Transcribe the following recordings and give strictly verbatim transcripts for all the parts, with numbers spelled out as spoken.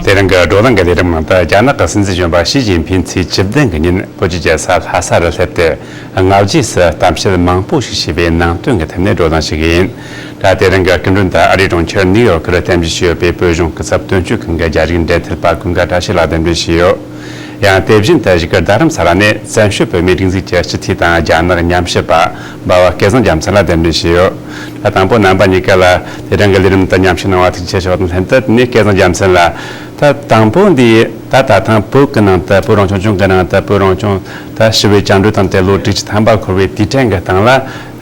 དེ་རིང་གི་བགྲོ་གླེང་གི་ལས་རིམ་ནང་དུ། རྒྱ་ནག་གི་སྲིད་འཛིན་གཞོན་པ་ཞི་ཅིན་ཕིང་ཚེས་བཅུ་བདུན་གྱི་ཉིན་བོད་ཀྱི་རྒྱལ་ས་ལྷ་ས་རུ་སླེབས་ཏེ། སྔ་རྗེས་སུ་གཏམ་བཤད་མང་པོ་ཞིག་བྱས་པའི་ནང་དོན་གྱི་ཐད་ནས་བགྲོ་གླེང་ཞུ་གི་ཡིན། ད་དེ་རིང་གི་སྐུ་མགྲོན་དུ་ཨ་རིའི་གྲོང་ཁྱེར་ནིའུ་ཡོག་གི་རུ་རྟེན་གཞི་ཡོད་པའི་བོད་གཞུང་སྐུ་ཚབ་དོན་གཅོད་ཁང་གི་རྒྱ་རིགས་འབྲེལ་མཐུད་པ་ཀུན་དགའ་བཀྲ་ཤིས་ལགས་གདན་འདྲེན་ཞུས་ཡོད། ཡང་དེ་བཞིན་དུ་བཞུགས་སྒར་རྡ་རམ་ས་ལ་ནས་བཙན་བྱོལ་བོད་མིའི་སྒྲིག་འཛུགས་ཀྱི་སྤྱི་འཐུས་དང་རྒྱ་ནག་ཉམས་ཞིབ་པ་འབའ་བ་སྐལ་བཟང་རྒྱལ་མཚན་ལ་གདན་འདྲེན་ཞུས་ཡོད། ད་དང་པོ་རྣམ་པ་གཉིས་ཀ་ལ་དེ་རིང་གི་ལས་རིམ་དུ་མཉམ་ཞུགས་གནང་བར་ཐུགས་རྗེ་ཆེ་ཞུ་བ་དང་ལྷན་དུ། དེ་ནས་སྐལ་བཟང་རྒྱལ་མཚན་ལ། ད་དང་པོ་འདི་ད་ད་ཐེངས་བོད་ཀྱི་ནང་དུ། བོད་རང་སྐྱོང་ལྗོངས་ཀྱི་ནང་དུ་བོད་རང་སྐྱོང་ད་ཞི་བའི་བཅིངས་འགྲོལ་བཏང་སྟེ་ལོ་དྲུག་ཅུ་ཐམ་པ་འཁོར་བའི་དུས་དྲན་གྱི་སྟེང་ལ།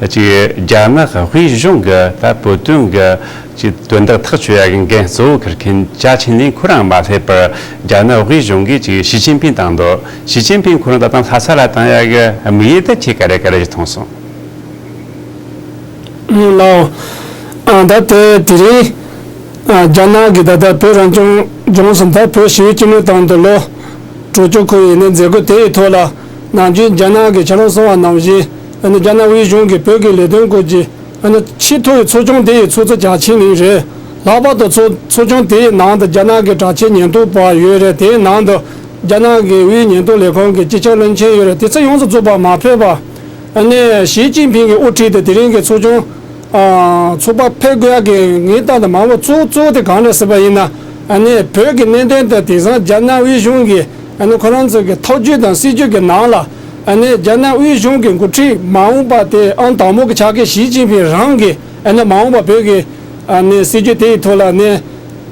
ཅིག་རྒྱ་ནག་དབུས་གཞུང་གི་ད་བོད་དོན་གྱི་ཅིག་དོན་དག་ཐག་གཅོད་ཡག་གི་འགན་གཙོ་བོ་འཁུར་མཁན་ཅཱ་ཆིང་ལིན་ཁོ་རང་མ་སླེབས་པར། རྒྱ་ནག་དབུས་གཞུང་གིས་ཅིག་ཞི་ཅིན་ཕིང་བཏང་འདུག་ཞི་ཅིན་ཕིང་ཁོ་རང་ད་ཐེངས་ལྷ་ས་ལ་བཏང་ཡག་གི་དམིགས་ཡུལ་དེ་ཁྱེད་ག་རེ་ག་རེ་ཞིག་མཐོང་སོང་། ལའོ། ཨ་ད་དེ་དེ་རིང་ཨ་རྒྱ་ནག་གིས་ད་ལྟ་བོད་རང་སྐྱོང་ལྗོངས་སུ་ད་བོད་ཞི་བའི་བཅིངས་འགྲོལ་བཏང་དུས་ལོ་དྲུག་ཅུ་འཁོར་བའི་ནས་མཛད་སྒོ་དེ་ཡི་ཐོག་ལ། ནམ་རྒྱུན་རྒྱ་ནག་གིས་ཁྱེད་རང་གསུངས་པ་ནང་བཞིན། ཨ་ནི་རྒྱ་ནག་དབུས་གཞུང་གིས་བོད་ཀྱི་ལས་དོན་སྐོར་གྱི་ཨ་ནི་ཆེས་མཐོ་བའི་ཚོགས་ཆུང་དེ་ཡི་ཚོགས་གཙོ་ཅཱ་ཆིང་ལིན་རེད། ལྷག་པར་དུ་ཚོགས་ཚོགས་ཆུང་དེ་ཡི་ནང་དུ་རྒྱ་ནག་གི་དྲག་ཆས་ཉེན་རྟོག་པ་ཡོད་རེད། དེའི་ནང་དུ་རྒྱ་ནག་གི་དབུས་ཉེན་རྟོག་ལས་ཁང་གི་སྤྱི་ཁྱབ་བློན་ཆེན་ཡོད་རེད། དེ་ཚོ་ཡོངས་སུ་རྫོགས་པ་མ་ཕེབས་པ། ཨ་ནི་ཞི་ཅིན་ཕིང་གིས་དབུ་ཁྲིད་དེ་དེ་རིང་གི་ཚོགས་ཆུང་ཨ་ཚོགས་པ་ཕེབས་དགོས་ཡག་གི་ངའི་ལྟ་ན་མ་འོངས་གཙོ་བོ་གཙོ་བོ་དེ་གང་རེད་ཟེར་བ་ཡིན་ན། ཨ་ནི་བོད་ཀྱི་གནད་དོན་དེ་དེང་སང་རྒྱ་ནག་དབུས་གཞུང་གིས་ཨ་ནི་ཁོ་རང་ཚོ་གི་ཐག་གཅོད་དང་སྲིད་ཇུས་ཀྱི་ནང་ལ། ཨ་ནི་རྒྱ་ནག་དབུས་གཞུང་གི་འགོ་ཁྲིད་མ་འོངས་པ་དེ་ཨང་དང་པོ་གི་ཆ་མཁན་ཞི་ཅིན་ཕིང་རང་གིས་ཨ་ནི་མ་འོངས་པ་བོད་ཀྱི་ཨ་ནི་སྲིད་ཇུས་དེ་ཡི་ཐོག་ལ་ནི།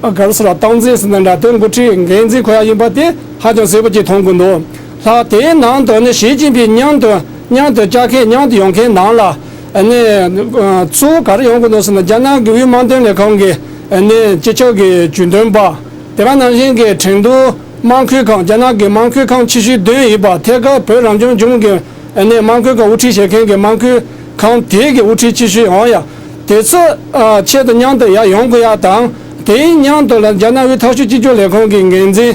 ཨ་ག་རེ་ཟེར་ལ། སྟངས་འཛིན་ཟེར་ན་འདྲ། དོན་འགོ་ཁྲིད་འགན་འཛིན་ཁོ་ཡག་ཡིན་པ་དེ་ཧ་ཅང་གསལ་པོ་ཅིག་མཐོང་གི་འདུག་ལྷག་དེའི་ནང་དུ་ནི་ཞི་ཅིན་ཕིང་མཉམ་དུ་མཉམ་དུ་བཅར་མཁན་མཉམ་དུ་ཡོང་མཁན་ནང་ལ། ཨ་ནི་ཨ་གཙོ་བོ་ག་རེ་ཡོང་གི་འདུག་ཟེར་ན། རྒྱ་ནག་གི་དབུས་དམག་དོན་ལས་ཁང་གི་ཨ་ནི་སྤྱི་ཁྱབ་ཀྱི་ཇུས་འདོན་པ། དེ་ག་ནང་བཞིན་གྱི་ཁྲེང་ཏུའུ་དམག་ཁུལ་ཁང་། རྒྱ་ནག་གི་དམག་ཁུལ་ཁང་ཆེ་ཤོས་བདུན་ཡིན་པ། ཐད་ཀར་བོད་རང་སྐྱོང་ལྗོངས་ཀྱི་ཨ་ནི་དམག་ཁུལ་ཁང་དབུ་ཁྲིད་བྱེད་མཁན་གྱི་དམག་ཁུལ་ཁང་དེ་གི་དབུ་ཁྲིད་ཆེ་ཤོས་ཡང་ཡང་དེ་ཚོ་ཨ་ཆེད་དུ་མཉམ་དུ་ཡར་ཡོང་དགོས་ཡག་དང་། དེའི་མཉམ་དུ་ལ་རྒྱ་ནག་དབུས་ཐག་གཅོད་གཅིག་གྱུར་ལས་ཁང་གི་འགན་འཛིན་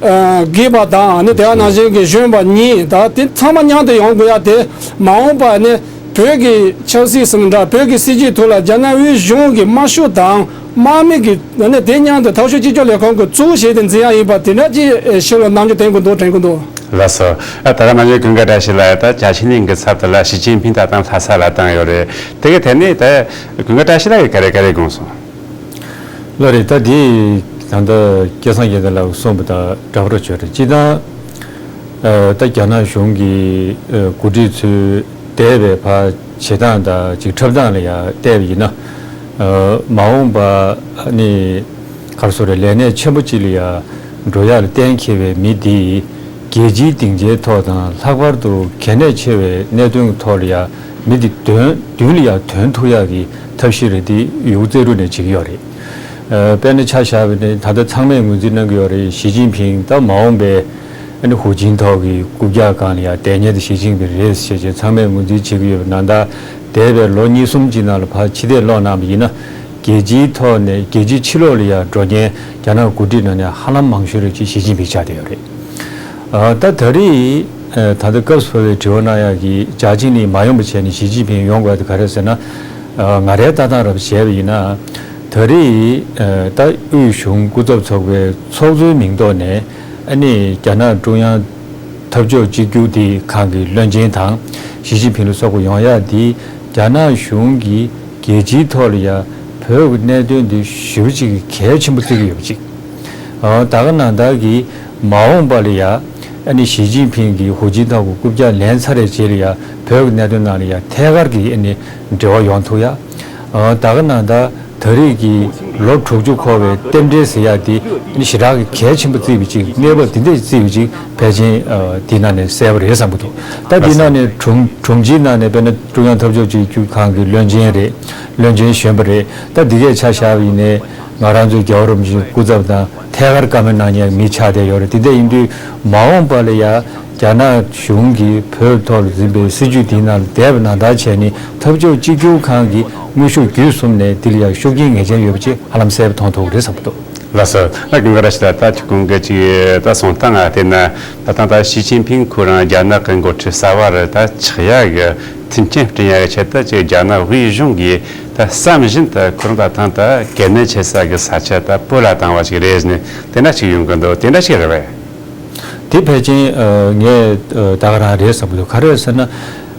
ཨ་དགེ་བ་དང་། ཨ་ནི་དེ་ག་ནང་བཞིན་གྱི་གཞོན་པ་གཉིས་དང་། དེ་ཚང་མ་མཉམ་དུ་ཡོང་དགོས་ཡག་དེ། མ་འོངས་པ་ནི་བོད་ཀྱི་ཆབ་སྲིད་ཟེར་ན་འདྲ། བོད་ཀྱི་སྲིད་ཇུས་ཐོག་ལ་རྒྱ་ནག་དབུས་གཞུང་གི་དམར་ཤོག་དང་དམག་མི་གི་ཨ་ནི་དེ་མཉམ་དུ་ཐག་གཅོད་གཅིག་གྱུར་ལས་ཁང་གི་གཙོ་བོ་བྱས་ཏེ་འཛིན་ཡག་ཡིན་པ་དེ་འདྲ་ཅིག་ཨེ་ཕྱི་ལོགས་རྣམ་འགྱུར་བསྟན་གྱི་འདུག་དྲན་གྱི་འདུག་ལགས་སོ། ཨ་ད་ག་ནང་བཞིན་ཀུན་དགའ་བཀྲ་ཤིས་ལགས། ད་ཅཱ་ཆིང་ལིན་གྱི་ཚབ་ཏུ་ལ་ཞི་ཅིན་ཕིང་ད་ཐེངས་ལྷ་ས་ལ་བཏང་ཡོད་རེད། དེ་གའི་ཐད་ནས་ད་ཀུན་དགའ་བཀྲ་ཤིས་ལགས་ཀྱིས་ག་རེ་ག་རེ་དགོངས་སོང་། ལགས་རེད། ད་དེ་ད་ལྟ་སྐལ་བཟང་རྒྱལ་མཚན་ལགས་གསུངས་པ་དང་འདྲ་པོ་ཆགས་རེད། སྤྱིར་བཏང་ཨ་ད་རྒྱ་ནག་གཞུང་གི་ཨ་འགོ་ཁྲིད་ཚོའི་འདས་པའི་བར་བྱེད་སྟངས་དང་ཅིག་འཁྲབ་སྟངས་ལ་ཡང་བལྟས་པ་ཡིན་ན། ཨ་མ་འོངས་པ་ནི་ག་རེ་ཟེར་དགོས་རེད། ལས་གནས་ཆེན་པོ་གཅིག་ལ་ཡང་འགྲོ་ཡག་ལ་གཏན་འཁེལ་བའི་མི་འདིས་རྒྱལ་སྤྱིའི་སྡིངས་ཆའི་ཐོག་དང་། ལྷག་པར་དུ་གལ་གནད་ཆེ་བའི་གནད་དོན་ཐོག་ལ་ཡང་མི་འདི་དོན་མདུན་ལ་ཡང་དོན་ཐུག་ཡག་གི་ཐབས་ཤེས་རེ་འདི་ཡོད་རྩལ་རུ་ནས་བྱེད་ཀྱི་ཡོད་རེད། ཨ་དཔེར་ན་ཆ་བཞག་པ་ཡིན་ན། ད་ལྟ་ཚང་མས་ངོས་འཛིན་གནང་གི་ཡོད་རེད། ཞི་ཅིན་ཕིང་ད་མ་འོངས་པའི་ཨ་ནི་ཧུའུ་ཅིན་ཐའོ་གི་རྐུབ་བཀྱག་སྒང་ལ་ཡང་བསྡད་མཁན་དེ་ཞི་ཅིན་ཕིང་རེད་ཟེར་བྱས་ཚང་མས་ངོས་འཛིན་བྱེད་ཀྱི་ཡོད་པ་ནང་ལྟར། འདས་པའི་ལོ་གཉིས་གསུམ་གྱི་ནང་ལ་ཕར་ཕྱི་བལྟས་ཀློག་གནང་བ་ཡིན་ན། རྒྱལ་སྤྱིའི་ཐོག་ནས་རྒྱལ་སྤྱིའི་ཕྱི་ལོགས་ལ་ཡང་འགྲོ་མཁན་རྒྱ་ནག་འགོ་ཁྲིད་ནང་ནས་ཧ་ལམ་མང་ཤོས་རེ་ཅིག་ཞི་ཅིན་ཕིང་ཆགས་བསྡད་ཡོད་རེད། ཨ་ད་ད་རེས་ཨ་ད་ལྟ་སྐབས་སུ་བབས་པའི་དྲི་བ་གནང་ཡག་གི་ཅཱ་ཆིང་ལིན་མ་ཡོང་བ་བྱས་ནས་ཞི་ཅིན་ཕིང་ཡོང་དགོས་དེ་ག་རེ་ཟེར་ན། ཨ་ང་རའི་ལྟ་སྟངས་རབ་བྱས་པ་ཡིན་ན། ད་རེས་ཨ་ད་དབུས་གཞུང་སྐུ་ཚབ་ཚོགས་པའི་ཚོགས་གཙོའི་མིང་ཐོག་ནས་ཨ་ནི་རྒྱ་ནག་ཀྲུང་དབྱང་འཐབ་ཕྱོགས་གཅིག་གྱུར་དེ་ཁང་གི་བློན་ཆེན་དང་ཞི་ཅིན་ཕིང་ལ་སོགས་པ་ཡོང་ཡག་འདི། རྒྱ་ནག་གཞུང་གིས་རྒྱལ་སྤྱིའི་ཐོག་ལ་ཡང་བོད་ཀྱི་གནད་དོན་འདི་ཞེ་པོ་ཅིག་གལ་ཆེན་པོ་བརྩི་གི་ཡོད་པ་ཅིག་ཨ་ད་ག་ནང་ལྟར་གྱི་མ་འོངས་པ་ལ་ཡང་ཨ་ནི་ཞི་ཅིན་ཕིང་གིས་ཧུའུ་ཅིན་ཐའོ་གི་རྐུབ་བཀྱག་ལེན་ཚར་བའི་རྗེས་ལ་ཡང་བོད་ཀྱི་གནད་དོན་ནང་ལ་ཡང་ཐད་ཀར་གྱི་ཨ་ནི་འབྲེལ་བ་ཡོང་ཐུབ་ཡ། ཨ་ད་ག་ནང་ལྟར་ད་རེས་ཀྱི་ལོ་དྲུག་ཅུ་འཁོར་བའི་རྟེན་འབྲེལ་ཟེར་ཡ་དེ་ཨ་ནི་ཞེ་དྲག་གི་གལ་ཆེན་པོ་བརྩིས་པ་ཅིག་གནས་བབ་འདི་འདྲ་བརྩིས་པ་ཅིག་ཕལ་ཆེར་ཨ་འདི་ནང་ནས་གསལ་པོ་རེད་བསམ་གྱི་འདུག་ད་འདི་ནང་ནས་དྲུང་དྲུང་ཆེའི་ནང་ནས་དཔེར་ན་ཀྲུང་དབྱང་འཐབ་ཕྱོགས་གཅིག་གྱུར་ཁང་གི་བློན་ཆེན་རེད། བློན་ཆེན་གཞོན་པ་རེད། ད་འདི་གས་ཆ་བཞག་པ་ཡིན་ནའི་ང་རང་ཚོའི་རྒྱལ་བ་རིན་པོ་ཆེའི་སྐུ་ཚབ་དང་ཐད་ཀར་བཀའ་མོལ་གནང་མཁན་མི་ཆགས་བསྡད་ཡོད་རེད། དེ་འདྲ་ཡིན་དུས་མ་འོངས་པ་ལ་ཡང་རྒྱ་ནག་གཞུང་གིས་བོད་ཐོག་ལ་འཛིན་པའི་སྲིད་ཇུས་འདིའི་ནང་ལ་བསྡད་པ་ནང་ལྟར་བྱས་ནས་འཐབ་ཕྱོགས་གཅིག་གྱུར་ཁང་གི་དངོས་ཤུགས་བརྒྱུད་གསུམ་ནས་འདི་ལ་ཡང་ཤུགས་རྐྱེན་ངེས་ཅན་ཡོད་པ་ཅིག་ཧ་ལམ་གསལ་པོ་མཐོང་ཐུབ་ཀྱི་རེད་བསམ་གྱི་འདུག་ལགས་སོ། ད་ཀུན་དགའ་བཀྲ་ཤིས་ལགས། ད་ཁྱེད་ཀུན་གྱི་ཅིག་ད་གསུང་སྟངས་ལ་བལྟས་ན། ད་ལྟ་ད་ཞི་ཅིན་ཕིང་ཁོ་རང་རྒྱ་ནག་གི་འགོ་ཁྲིད་གསར་པ་རུ་ད་ཆགས་ཡག་གི་མཐུན་རྐྱེན་བསྐྲུན་ཡག་གི་ཆེད་དུ་ཅིག་རྒྱ་ནག་དབུས་གཞུང་གིས་ད་ བསམ་བཞིན་དུ་ཁོ་རང་ད་ཐེངས་ད་གལ་གནད་ཆེ་ས་གི་ས་ཆ་ད་བོད་ལ་བཏང་བ་ཞིག་རེད་ནས་དེ་འདྲ་ཞིག་ཡོང་གི་འདུག་དེ་འདྲ་ཞིག་རེད་པས། དེ་ཕལ་ཆེར་ངས་ད་ག་རང་རེད་བསམ་གྱི་འདུག་ག་རེ་ཟེར་ན།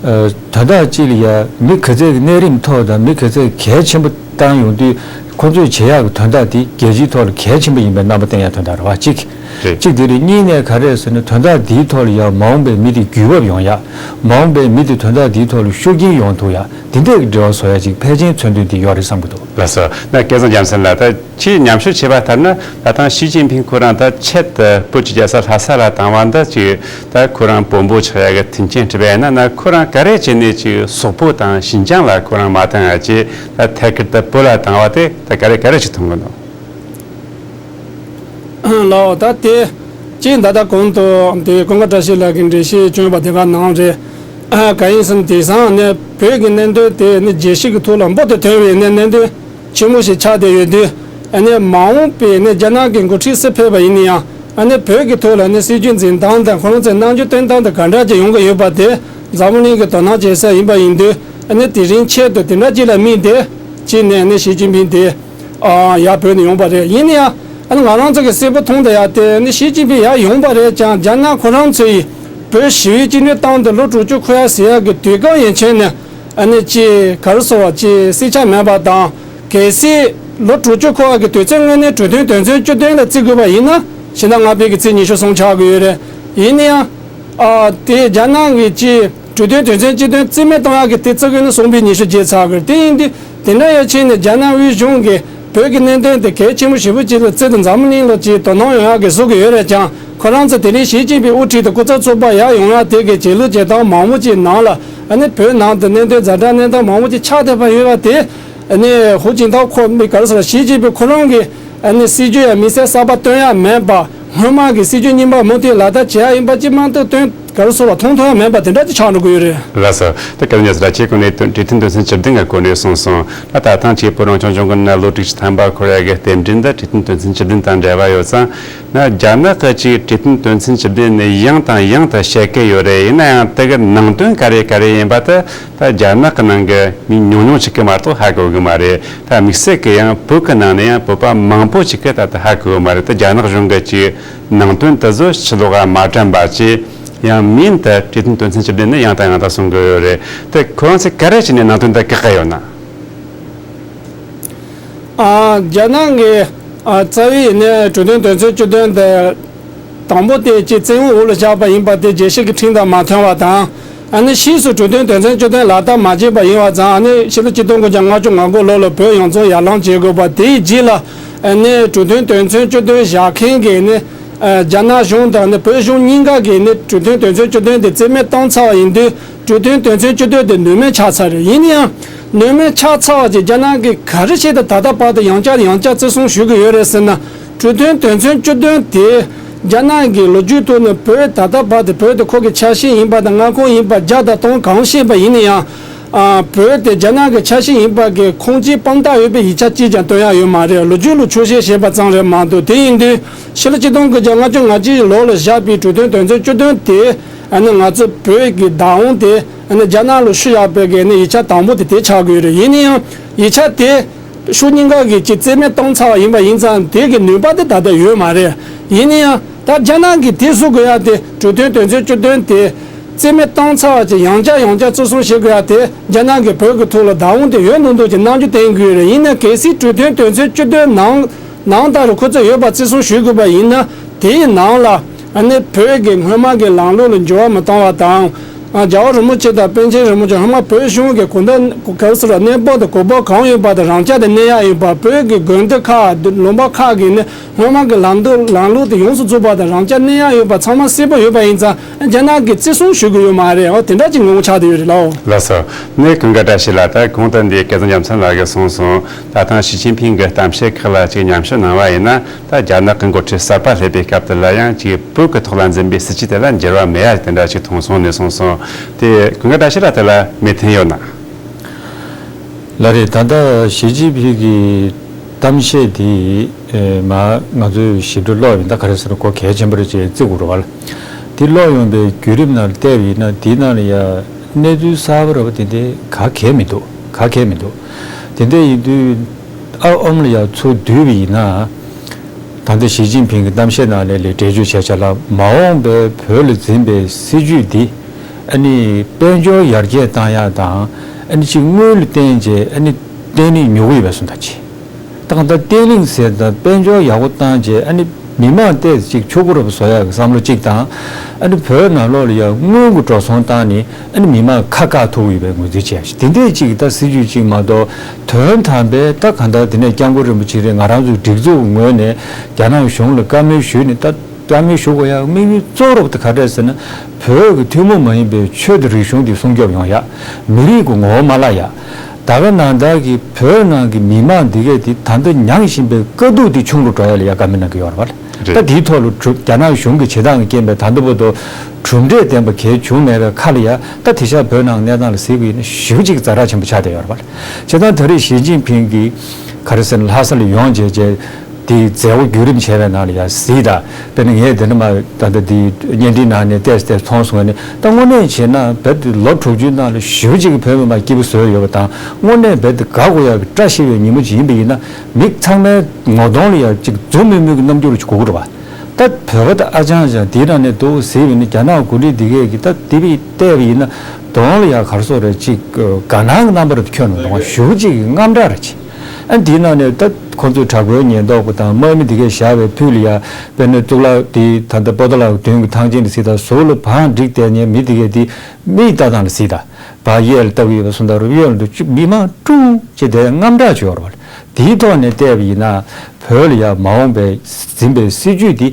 དོན་དག་ཅིག་ལ་ཡ་མི་ག་ཚད་ཀྱི་གནས་རིམ་ཐོག་དང་མི་ག་ཚད་གལ་ཆེན་པོ་བཏང་ཡོང་དུས་ཁོ་ཚོས་བྱེད་ཡག་གི་དོན་དག་དེ་རྒྱལ་སྤྱིའི་ཐོག་ལ་གལ་ཆེན་པོ་ཡིན་པའི་རྣམ་པ་བསྟན་ཡག་དོན་དག་རེད་བ་གཅིག་རེད། གཅིག་དེ་རེད། གཉིས་ནས་ག་རེ་ཟེར་ན་དོན་དག་འདིའི་ཐོག་ལ་ཡང་མ་འོངས་པའི་མི་དེ་འགྱུར་བ་ཡོང་ཡ། མ་འོངས་པའི་མི་དེ་དོན་དག་འདིའི་ཐོག་ལ་ཤུགས་རྐྱེན་ཡོང་ཐུབ་ཡ། དེ་འདྲའི་འབྲེལ་བ་བཟོ་ཡ་ཅིག་ཕལ་ཆེར་མཚོན་དོན་དེ་ཡོད་རེད་བསམ་གྱི་འདུག་ལགས་སོ། ན་སྐལ་བཟང་རྒྱལ་མཚན་ལགས། ད་ཁྱེད་ཉམས་ཞིབ་བྱས་པ་ལྟར་ན་ད་ཐེངས་ཞི་ཅིན་ཕིང་ཁོ་རང་ད་ཆེད་དུ་བོད་ཀྱི་རྒྱལ་ས་ལྷ་ས་ལ་བཏང་བ་འདི་ཅིག་ད་ཁོ་རང་བོན་པོ་ཆགས་ཡ་གི་མཐུན་རྐྱེན་སྒྲུབ་པ་ཡིན་ན། ན་ཁོ་རང་ག་རེ་བྱས་ནས་ཅིག་སོག་པོ་དང་ཞིན་ཅང་ལ་ཁོ་རང་མ་བཏང་ཡ་ཅིག་ད་ཐད་ཀར་ད་བོད་ལ་བཏང་བ་དེ་ད་ག་རེ་ག་རེ་ཅིག་མཐོང་གི་འདུག་ལགས། ད་དེ་ཅིག་ད་ལྟ་གོང་དུ་དེ་ཀུན་དགའ་བཀྲ་ཤིས་ལགས་ཀྱིས་འགྲེལ་བཤད་བསྐྱོན་པ་དེ་ག་ནང་རེད། གང་ཡིན་ཟེར་ན་དེང་སང་ནས་བོད་ཀྱི་གནད་དོན་དེ་ནི་རྒྱལ་སྤྱི་གི་ཐོག་ལ་འབུར་དུ་ཐོན་པའི་ནས་གནད་དོན་ཆེན་མོ་ཞིག་ཆགས་བསྡད་ཡོད་དུས། ཨ་ནི་མ་འོངས་པའི་ནས་རྒྱ་ནག་གི་འགོ་ཁྲིད་སུ་ཕེབས་པ་ཡིན་ན་ཡང་། ཨ་ནི་བོད་ཀྱི་ཐོག་ལ་ནི་སྲིད་ཇུས་འཛིན་སྟངས་དང་ཁོ་རང་ཚོའི་རྣམ་འགྱུར་སྟོན་སྟངས་དང་ག་འདྲ་ཅིག་ཡོང་གི་ཡོད་པ་དེ་འཛམ་བུ་གླིང་གི་དོ་སྣང་བྱེད་ས་ཡིན་པ་ཡིན་དུས། ཨ་ནི་དེ་རིང་ཆེད་དུ་དེ་འདྲ་ཅིག་ལ་དམིགས་ཏེ་ཅིག་ནས་ནི་ཞི་ཅིན་ཕིང་དེ་ཨ་ཡར་བོད་ནས་ཡོང་པ་རེད། ཡིན་ན་ཡང་ཨ་ནི་ང་རང་ཚོ་གི་གསལ་པོ་མཐོང་བསྡད་ཡ་དེ་ནི་ཞི་ཅིན་ཕིང་ཡར་ཡོང་པ་རེད་ཀྱང་། རྒྱ་ནག་ཁོ་རང་ཚོ་ཡིས་བོད་ཞི་བའི་བཅིངས་འགྲོལ་བཏང་དུས་ལོ་དྲུག་ཅུ་འཁོར་ཡ་ཟེར་ཡ་གི་དུས་སྐབས་ཡན་ཆད་ནས། ཨ་ནི་ཅིག་ག་རེ་ཟེར་བ། ཅིག་སྲིད་ཆགས་མེད་པ་དང་། གལ་སྲིད་ལོ་དྲུག་ཅུ་འཁོར་བ་གི་དུས་ཚོད་སྔོན་ནས་གྲོས་མཐུན་དོན་ཚན་བཅུ་བདུན་ལ་བརྩི་དགོས་པ་ཡིན་ན། ཕྱི་ཟླ་ལྔ་པའི་གི་ཚེས་ཉི་ཤུ་སོང་ཆགས་ཀྱི་ཡོད་རེད། ཡིན་ན་ཡང་། ཨ་དེ་རྒྱ་ནག་གིས་ཅིག་གྲོས་མཐུན་དོན་ཚན་བཅུ་བདུན་རྩིས་མེད་གཏོང་ཡག་གི་དེ་བརྩི་དགོས་ནི་སོང་པའི་ཉི་ཤུ་རྗེས་ཚར་གི་རེད། དེ་ཡིན་དུས་དེ་འདྲ་ཡོད་ཕྱིན་ནས་རྒྱ་ནག་དབུས་གཞུང་གིས་བོད་ཀྱི་གནད་དོན་དེ་གལ་ཆེན་པོ་ཞེ་པོ་ཅིག་ལ་བརྩིས་ཏེ་འཛམ་བུ་གླིང་ལ་ཅིག་དོ་སྣང་ཡོང་ཡག་གི་བཟོ་གི་ཡོད་རེད་ཀྱང་། ཁོ་རང་ཚོ་དེ་རིང་ཞི་ཅིན་ཕིང་དབུ་ཁྲིད་དེ་སྐུ་ཚབ་ཚོགས་པ་ཡར་ཡོང་ཡ་དེ་གའི་བྱེད་ལུགས་བྱེད་སྟངས་མང་པོ་ཅིག་ནང་ལ། ཨ་ནི་བོད་ནང་དུ་གནད་དོན་ཛ་དྲག་གནས་སྟངས་མང་པོ་ཅིག་ཆགས་བསྡད་པ་ཡོད་པ་དེ། ཨ་ནི་ཧུའུ་ཅིན་ཐའོ་ཁོ་མི་ག་རེ་ཟེར། ཞི་ཅིན་ཕིང་ཁོ་རང་གི་ཨ་ནི་སྲིད་ཇུས་ཡང་དམིགས་བསལ་གསར་པ་སྟོན་ཡ་མེད་པ། སྔོན་མ་གི་སྲིད་ཇུས་རྙིང་པ་མུ་མཐུད་ལག་བསྟར་བྱེད་ཡ་ཡིན་པ་ཅིག་མ་གཏོགས། དོན་ག་རེ་ཟེར་བ། མཐོང་ཐོས་ཡ་མེད་པ་དེ་འདྲ་ཅིག་ཆགས་འགྲོ་གི་ཡོད་རེད། ལགས་སོ། ད་སྐལ་བཟང་རྒྱལ་མཚན་ལགས། ཁྱེད་གོང་ནས་གྲོས་མཐུན་དོན་ཚན་བཅུ་བདུན་གི་སྐོར་ནས་གསུངས་སོང་། ད་ད་ཐེངས་ཀྱི་བོད་རང་སྐྱོང་ལྗོངས་ཀྱི་ནང་ལོ་དྲུག་ཅུ་ཐམ་པ་འཁོར་ཡ་གི་རྟེན་འབྲེལ་འདི་གྲོས་མཐུན་དོན་ཚན་བཅུ་བདུན་དང་འབྲེལ་བ་ཡོད་ཙང་། ན་རྒྱ་ནག་གི་ཅིག་གྲོས་མཐུན་དོན་ཚན་བཅུ་བདུན་ནི་ཡང་དང་ཡང་དུ་བཤད་ཀྱི་ཡོད་རེད། ཡིན་ན་ཡང་དེ་གི་ནང་དོན་ག་རེ་ག་རེ་ཡིན་པ་དེ་ད་རྒྱ་ནག་གི་ནང་གི་མི་ཉུང་ཉུང་ཅིག་གིས་མ་གཏོགས་ཧ་གོ་གི་མ་རེད། ད་དམིགས་བསལ་གྱི་ཡང་བོད་ཀྱི་ནང་ནས་ཡང་བོད་པ་མང་པོ་ཅིག་གིས་ད་ལྟ་ཧ་གོ་གི་མ་རེད། ད་རྒྱ་ནག་གཞུང་གི་ཅིག་ནང་དོན་དེ་ཚོ་ཕྱི་ལོགས་ལ་མ་དྲན་པ་ཅིག་ཡང་མིན་དུ་གྲོས་མཐུན་དོན་ཚན་བཅུ་བདུན་ནི་ཡང་དང་ཡང་དུ་གསུང་གི་ཡོད་རེད། དེ་ཁོ་རང་ཚོས་ག་རེ་བྱས་ནས་ནང་དོན་དེ་བཀག་གི་ཡོད་ན། ཨ་རྒྱ་ནག་གི་ཨ་རྩ་བའི་ནས་གྲོས་མཐུན་དོན་ཚན་བཅུ་བདུན་དེ་དང་པོ་དེ་ཅིག་བཙན་དབང་འོག་ལ་བཞག་པ་ཡིན་པ་དེ་རྒྱལ་སྤྱི་གི་ཁྲིམས་དང་མ་མཐུན་པ་དང་། ཨ་ནི་ཕྱིས་སུ་གྲོས་མཐུན་དོན་ཚན་བཅུ་བདུན་ལག་བསྟར་མ་བྱས་པ་ཡིན་པ་ཙང་། ཨ་ནི་ཕྱི་ལོ་ཆིག་སྟོང་དགུ་བརྒྱ་ལྔ་བཅུ་ང་དགུ་ལོ་ལ་བོད་ཡོངས་རྫོགས་ཡར་ལངས་བྱེད་དགོས་པ་དེའི་རྗེས་ལ། ཨ་ནི་གྲོས་མཐུན་དོན་ཚན་བཅུ་བདུན་བཞག་མཁན་གྱི་ནི་ཨ་རྒྱ་ནག་གཞུང་དང་ནི་བོད་གཞུང་གཉིས་ཀ་གིས་ནི་གྲོས་མཐུན་དོན་ཚན་བཅུ་བདུན་དེ་རྩིས་མེད་བཏང་ཚར་བ་ཡིན་དུས། གྲོས་མཐུན་དོན་ཚན་བཅུ་བདུན་དེ་ནུས་མེད་ཆགས་ཚར་རེད། ཡིན་ན་ཡང་ནུས་མེད་ཆགས་ཚར་བ་ཅིག་རྒྱ་ནག་གིས་ག་རེ་བྱས་ཏེ་ད་ལྟ་བར་དུ་ཡང་བསྐྱར་ཡང་བསྐྱར་བརྩི་སྲུང་ཞུ་གི་ཡོད་རེད་ཟེར་ན། གྲོས་མཐུན་དོན་ཚན་བཅུ་བདུན་དེ་རྒྱ་ནག་གི་ལོ་རྒྱུས་ཐོག་ནས་བོད་ད་ལྟ་བར་དུ་བོད་དེ་ཁོ་གི་ཆ་ཤས་ཡིན་པ་དང་མངའ་ཁོངས་ཡིན་པ་བརྒྱ་དང་སྟོང་གང་བཤད་པ་ཡིན་ན་ཡང་། ཨ་བོད་དེ་རྒྱ་ནག་གི་ཆ་ཤས་ཡིན་པ་གི་ཁུངས་སྐྱེལ་དཔང་རྟགས་ཡོད་པའི་ཡིག་ཆ་གཅིག་ཀྱང་སྟོན་ཡ་ཡོད་མ་རེད། ལོ་རྒྱུས་ལ་ཆོག་ཤེས་བྱས་པ་ཙམ་རེད་མ་གཏོགས། དེ་ཡིན་དུས་ཕྱི་ལོ་ཆིག་སྟོང་དགུ་བརྒྱ་ལྔ་བཅུ་ང་གཅིག་ལོ་ལ་བཞག་པའི་གྲོས་མཐུན་དོན་ཚན་བཅུ་བདུན་དེ། ཨ་ནི་ང་ཚོ་བོད་ཀྱི་བདག་དབང་དེ་ཨ་ནི་རྒྱ་ནག་ལ་ཤུ་བཞག་པའི་གི་ནི་ཡིག་ཆ་དང་པོ་དེ་དེ་ཆགས་ཀྱི་ཡོད་རེད། ཡིན་ན་ཡང་ཡིག་ཆ་དེ་ཕྱོགས་གཉིས་ཀ་གིས་ཅིག་རྩིས་མེད་བཏང་ཚར་བ་ཡིན་པ་ཡིན་ཙང་། དེ་གི་ནུས་པ་དེ་ད་ལྟ་ཡོད་མ་རེད། ཡིན་ན་ཡང་ད་རྒྱ་ནག་གིས་དེ་བཟོ་དགོས་ཡ་དེ། གྲོས་མཐུན་དོན་ཚན་བཅུ་བདུན་དེ་རྩིས་མེད་བཏང་ཚར་བ་ཅིག་ཡང་བསྐྱར་ཡང་བསྐྱར་བརྩི་སྲུང་བྱེད་དགོས་ཡ་དེ། རྒྱ་ནག་གིས་བོད་ཀྱི་ཐོག་ལ་བདག་དབང་དེ་ཡོད་མདོག་མདོག་ཅིག་རྣམ་འགྱུར་བསྟན་དགོས་རེད། ཡིན་ན་གལ་སྲིད་གྲོས་མཐུན་དོན་ཚན་བཅུ་བདུན་ནང་ནང་ལྟར་ཁོ་ཚོས་ཡོད་པ་བརྩི་སྲུང་ཞུ་དགོས་པ་ཡིན་ན། དེའི་ནང་ལ་ཨ་ནི་བོད་ཀྱི་སྔོན་མ་གི་ལམ་ལུགས་ལ་འགྱུར་བ་མི་གཏོང་བ་དང་། ཨ་རྒྱལ་བ་རིན་པོ་ཆེ་དང་པཎ་ཆེན་རིན་པོ་ཆེ་སྔོན་མ་བོད་གཞུང་གི་གོ་བརྡ་ག་རེ་ཟེར་བ། གནས་བབ་དང་གོ་བབ་གང་ཡོད་པ་དང་རང་རྐྱ་དེ་གནས་ཡག་ཡོད་པ། བོད་ཀྱི་དགོན་སྡེ་ཁག་ལུང་པ་ཁག་གི་ནི་སྔོན་མ་གི་ལམ་ལུགས་ལམ་ལུགས་དེ་ཡོངས་སུ་རྫོགས་པ་དང་རང་རྐྱ་གནས་ཡག་ཡོད་པ་ཚང་མ་གསལ་པོ་ཡོད་པ་ཡིན་ཙང་། རྒྱ་ནག་གིས་བརྩི་སྲུང་ཞུ་གི་ཡོད་མ་རེད། འོ་དེ་འདྲ་ཅིག་ངོ་བོ་ཆགས་བསྡད་ཡོད་རེད་ལགས། ལགས་སོ། ནས་ཀུན་དགའ་བཀྲ་ཤིས་ལགས། ད་གོང་དུ་འདི་སྐལ་བཟང་རྒྱལ་མཚན་ལགས་ཀྱིས་གསུངས་སོང་། ད་ཐེངས་ཞི་ཅིན་ཕིང་གི་གཏམ་བཤད་ཁག་ལ་ཅིག་ཉམས་ཞིབ་གནང་བ་ཡིན་ན། ད་རྒྱ་ནག་གི་འགོ་ཁྲིད་གསར་པ་སླེབས་པའི་སྐབས་དེ་ལ་ཡང་ཅིག་བོད་ཀྱི་ཐོག་ལ་འཛིན་པའི་སྲིད་ཇུས་དེ་ལ་འགྱུར་བ་མེད་ཡ་དེ་འདྲ་ཅིག་མཐོང་སོང་ནས་གསུངས་སོང་། དེ་ཀུན་དགའ་བཀྲ་ཤིས་ལགས་དེ་ལ་མོས་མཐུན་ཡོད་ན། ལགས་རེད། ད་ལྟ་ཞི་ཅིན་ཕིང་གི་གཏམ་བཤད་དེ་མ་ང་ཚོས་ཞིབ་ཕྲ་ཀློག་ཡོང་ད་ག་རེ་ཟེར་ན་གོ་གལ་ཆེན་པོ་རེད་ཅེས་བརྩི་དགོས་རེད་བ། དེ་ཀློག་ཡོང་པའི་བརྒྱུད་རིམ་ནང་བལྟས་པ་ཡིན་ན་དེའི་ནང་ལ་ཡ་གནས་ཚུལ་གསར་པ་ར་བ་དེ་འདྲ་ག་གེ་མི་འདུག་ག་གེ་མི་འདུག་དེ་འདྲ་ཡིན་དུས་ཨ་ཨོམ་ལ་ཡང་ཚུར་བསྡུས་པ་ཡིན་ན། ད་ལྟ་ཞི་ཅིན་ཕིང་གི་གཏམ་བཤད་ནང་ལ་ལས་འགྲེལ་བརྗོད་བྱས་བྱས་ལ་མ་འོངས་པའི་བོད་ལ་འཛིན་པའི་སྲིད་བྱུས་འདི་ཨ་ནི་དཔལ་འབྱོར་ཡར་རྒྱས་བཏང་ཡག་དང་ཨ་ནི་གཅིག་དངུལ་ལ་བརྟེན་བྱས་ཨ་ནི་བརྟན་ལྷིང་ཉོ་གི་ཡོད་པའི་བཟོ་འདྲ་ཅིག་ད་གང་ལྟར་བརྟན་ལྷིང་ཟེར་དང་དཔལ་འབྱོར་ཡག་པོ་བཏང་རྗེས་ཨ་ནི་མི་མང་ཏོག་ཙམ་ཅིག་ཕྱུག་པོ་རུ་བཟོ་ཡག་གི་བསམ་བློ་གཅིག་དང་། ཨ་ནི་བོད་ནང་ལོགས་ལ་ཡང་དངུལ་གྱི་འགྲོ་སོང་བཏང་ནས་ཨ་ནི་མི་མང་ཁ་བཀག་ཐུབ་ཡོད་པའི་ངོས་འཛིན་བྱས་ཤིང་དེ་འདྲའི་ཅིག་ད་སྲིད་ཇུས་གཅིག་མ་གཏོགས་དོན་དམ་པའི་ད་གང་ལྟར་དེ་ནས་སྐྱབས་མགོན་རིན་པོ་ཆེ་རེད། ང་རང་ཚོའི་སྒྲིག་འཛུགས་ཀྱི་ངོས་ནས་རྒྱ་ནག་གཞུང་ལ་བཀའ་མོལ་ཞུས་ནས་ད་བཀའ་མོལ་ཞུ་དགོས་ཡག་དམིགས་ཡུལ་གཙོ་བོ་རུ་ད་ག་རེ་ཟེར་ན། བོད་ཀྱི་ཐུན་མོང་མ་ཡིན་པའི་ཆོས་དང་རིག་གཞུང་འདི་སྲུང་སྐྱོབ་ཡོང་ཡག་མི་རིགས་ཀྱི་ངོ་བོ་མ་བརླག་ཡག་ད་ག་ནང་ལྟར་གྱི་བོད་ནང་གི་མི་མང་འདི་གས་དེ་ད་ལྟ་མྱངས་བཞིན་པའི་དཀའ་སྡུག་འདི་ཆུང་རུ་འགྲོ་ཡ་ལ་ཡ་དགའ་མོས་གནང་གི་ཡོད་རེད་བ། རེད། ད་དེའི་ཐོག་ལ་གྲུབ་རྒྱ་ནག་གཞུང་གི་བྱེད་སྟངས་ཀྱི་རྐྱེན་པས་ད་ལྟ་བར་དུ་གྲུབ་འབྲས་ལྡན་པ་གལ་བྱུང་མེད་པའི་ཁ་ལ་ཡ་ད་དེ་ཤ་བོད་ནང་གནས་སྟངས་ལ་གཟིགས་པ་ཡིན་ན་ཞེ་པོ་ཅིག་ཛ་དྲག་ཆེན་པོ་ཆགས་བསྡད་ཡོད་རེད་བ། བྱས་ཙང་ད་རེས་ཞི་ཅིན་ཕིང་གིས་ག་རེ་ཟེར་ན་ལྷ་ས་ལ་ཡོང་བྱས་བྱས། དེའི་མཛད་སྒོ་བརྒྱུད་རིམ་བྱས་པའི་ནང་ལ་ཡང་གཟིགས་དང་། དཔེར་ན་ངས་འདི་འདྲ་མ་ད་ལྟ་འདི་བརྙན་འཕྲིན་ནང་ནས་བལྟས་བལྟས་མཐོང་སོང་ནས་ད་དངོས་གནས་བྱས་ན་རྦད་དེ་ལོ་དྲུག་ཅུའི་ནང་ལ་ཞེ་པོ་ཅིག་གི་བོད་མི་མང་སྐྱིད་པོ་བཟོས་ཡོད་པ་དང་དངོས་གནས་རྦད་དེ་དགའ་དགོས་ཡག་གི་བཀྲ་ཤིས་པའི་ཉིན་མོ་ཅིག་ཡིན་པ་ཡིན་ན་མི་ཚང་མའི་ངོ་གདོང་ལ་ཡང་ཅིག་འཛུམ་དམུལ་དམུལ་གྱི་རྣམ་འགྱུར་ཅིག་གོ་གི་རེད་བ། ད་བོད་པ་ད་ཨ་ཅང་ཅང་དེའི་ནང་ནས་འདུག་ཟེར་བ་ཡིན་ན་རྒྱ་ནག་འགོ་ཁྲིད་འདི་གས་ཀྱིས་ད་དེ་བས་བལྟས་པ་ཡིན་ན་གདོང་ལ་ཡང་ག་རེ་ཟེར་རེད་ཅིག་དགའ་སྣང་གི་རྣམ་པ་རེ་ཁྱོན་ནས་འདུག་བ། ཞེ་པོ་ཅིག་གི་དངངས་སྐྲག་རེ་བྱེད། ཨ་འདིའི་ནང་ནས་ད་ཁོང་ཚོས་དྲག་པོའི་ཉེན་རྟོག་པ་དང་དམག་མི་འདི་གས་བཞག་པའི་ཕུད་ལ་ཡ་དཔེར་ན་གཙུག་ལག་དེ་ད་ལྟ་པོ་ཏ་ལག་མདུན་གྱི་ཐང་ཆེན་དུ་སྲིད་དང་ཟུར་ལ་བང་བསྒྲིགས་བསྡད་མཁན་མི་འདི་གས་དེ་མིག་ལྟ་སྟངས་ལ་གཟིགས་དང་། བ་གཡས་ལ་ལྟ་གི་ཡོད་པ་སོང་ད་རུ་གཡོན་ལ་འདུག་ཅིག་མི་མང་ཀྲུང་ཅེས་དེ་དངངས་སྐྲག་བྱེད་ཡོད་རེད་བ། དེའི་ཐོག་ནས་བལྟས་པ་ཡིན་ན་བོད་ལ་ཡ་མ་འོངས་པའི་འཛིན་པའི་སྲིད་ཇུས་འདི་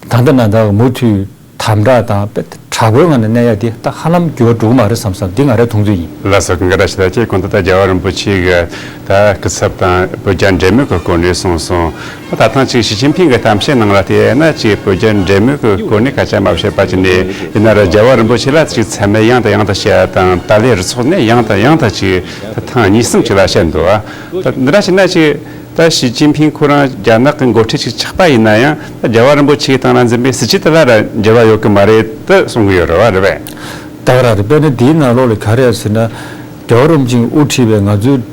ད་ལྟ་ན་ད་མུ་མཐུད། དམ་དྲག་དང་དཔེ་དྲག་པོའི་ངང་ནས་གནས་ཡ་དེ་ད་ཧ་ལམ་འགྱུར་བ་འགྲོ་གི་མ་རེད་བསམ་བསམ་འདི་ང་རའི་མཐོང་ཚུལ་ཡིན། ལགས་སོ། གང་ག་ར་ཞིག་ད་ཅེས་གོང་དུ་ད་རྒྱལ་བ་རིན་པོ་ཆེ་གི་ད་སྐུ་ཚབ་དང་བོད་རྒྱ་འབྲེལ་མོལ་གྱི་སྐོར་ནས་གསུངས་སོང་། ད་ད་ཐེངས་ཅིག་ཞི་ཅིན་ཕིང་གི་གཏམ་བཤད་ནང་ལ་བལྟས་ན་ཅིག་བོད་རྒྱ་འབྲེལ་མོལ་གྱི་སྐོར་ནས་སྐད་ཆ་མ་བཤད་པ་ཅིག་ནས་ཡིན་ན་ར་རྒྱལ་བ་རིན་པོ་ཆེ་ལ་ཅིག་མཚན་སྨད་ཡང་དང་ཡང་དུ་བཤད་དང་ཏཱ་ལའི་རུ་ཚོགས་ནས་ཡང་དང་ཡང་དུ་ཅིག་ད་ཐེངས་གཉིས་གསུམ་ཅིག་ལ་བཤད་འདུག་ད་འདི་འདྲ་བྱས་ན་ཅིག་ད་ཞི་ཅིན་ཕིང་ཁོ་རང་རྒྱ་ནག་གི་འགོ་ཁྲིད་ཅིག་ཆགས་པ་ཡིན་ན་ཡང་ད་རྒྱལ་བ་རིན་པོ་ཆེའི་སྟེང་ལ་འཛིན་པའི་སྲིད་བྱུས་དེ་ལ་ར་འགྱུར་བ་ཡོད་ཀྱི་མ་རེད་དུ་གསུང་གི་ཡོད་རེད་བ། རེད་པས། ད་ག་ར་རེད། དཔེར་ན་དེའི་ནང་ལོགས་ལ་ག་རེ་ཟེར་ན་རྒྱལ་བ་རིན་པོ་ཆེས་དབུ་ཁྲིད་པའི་ང་ཚོའི་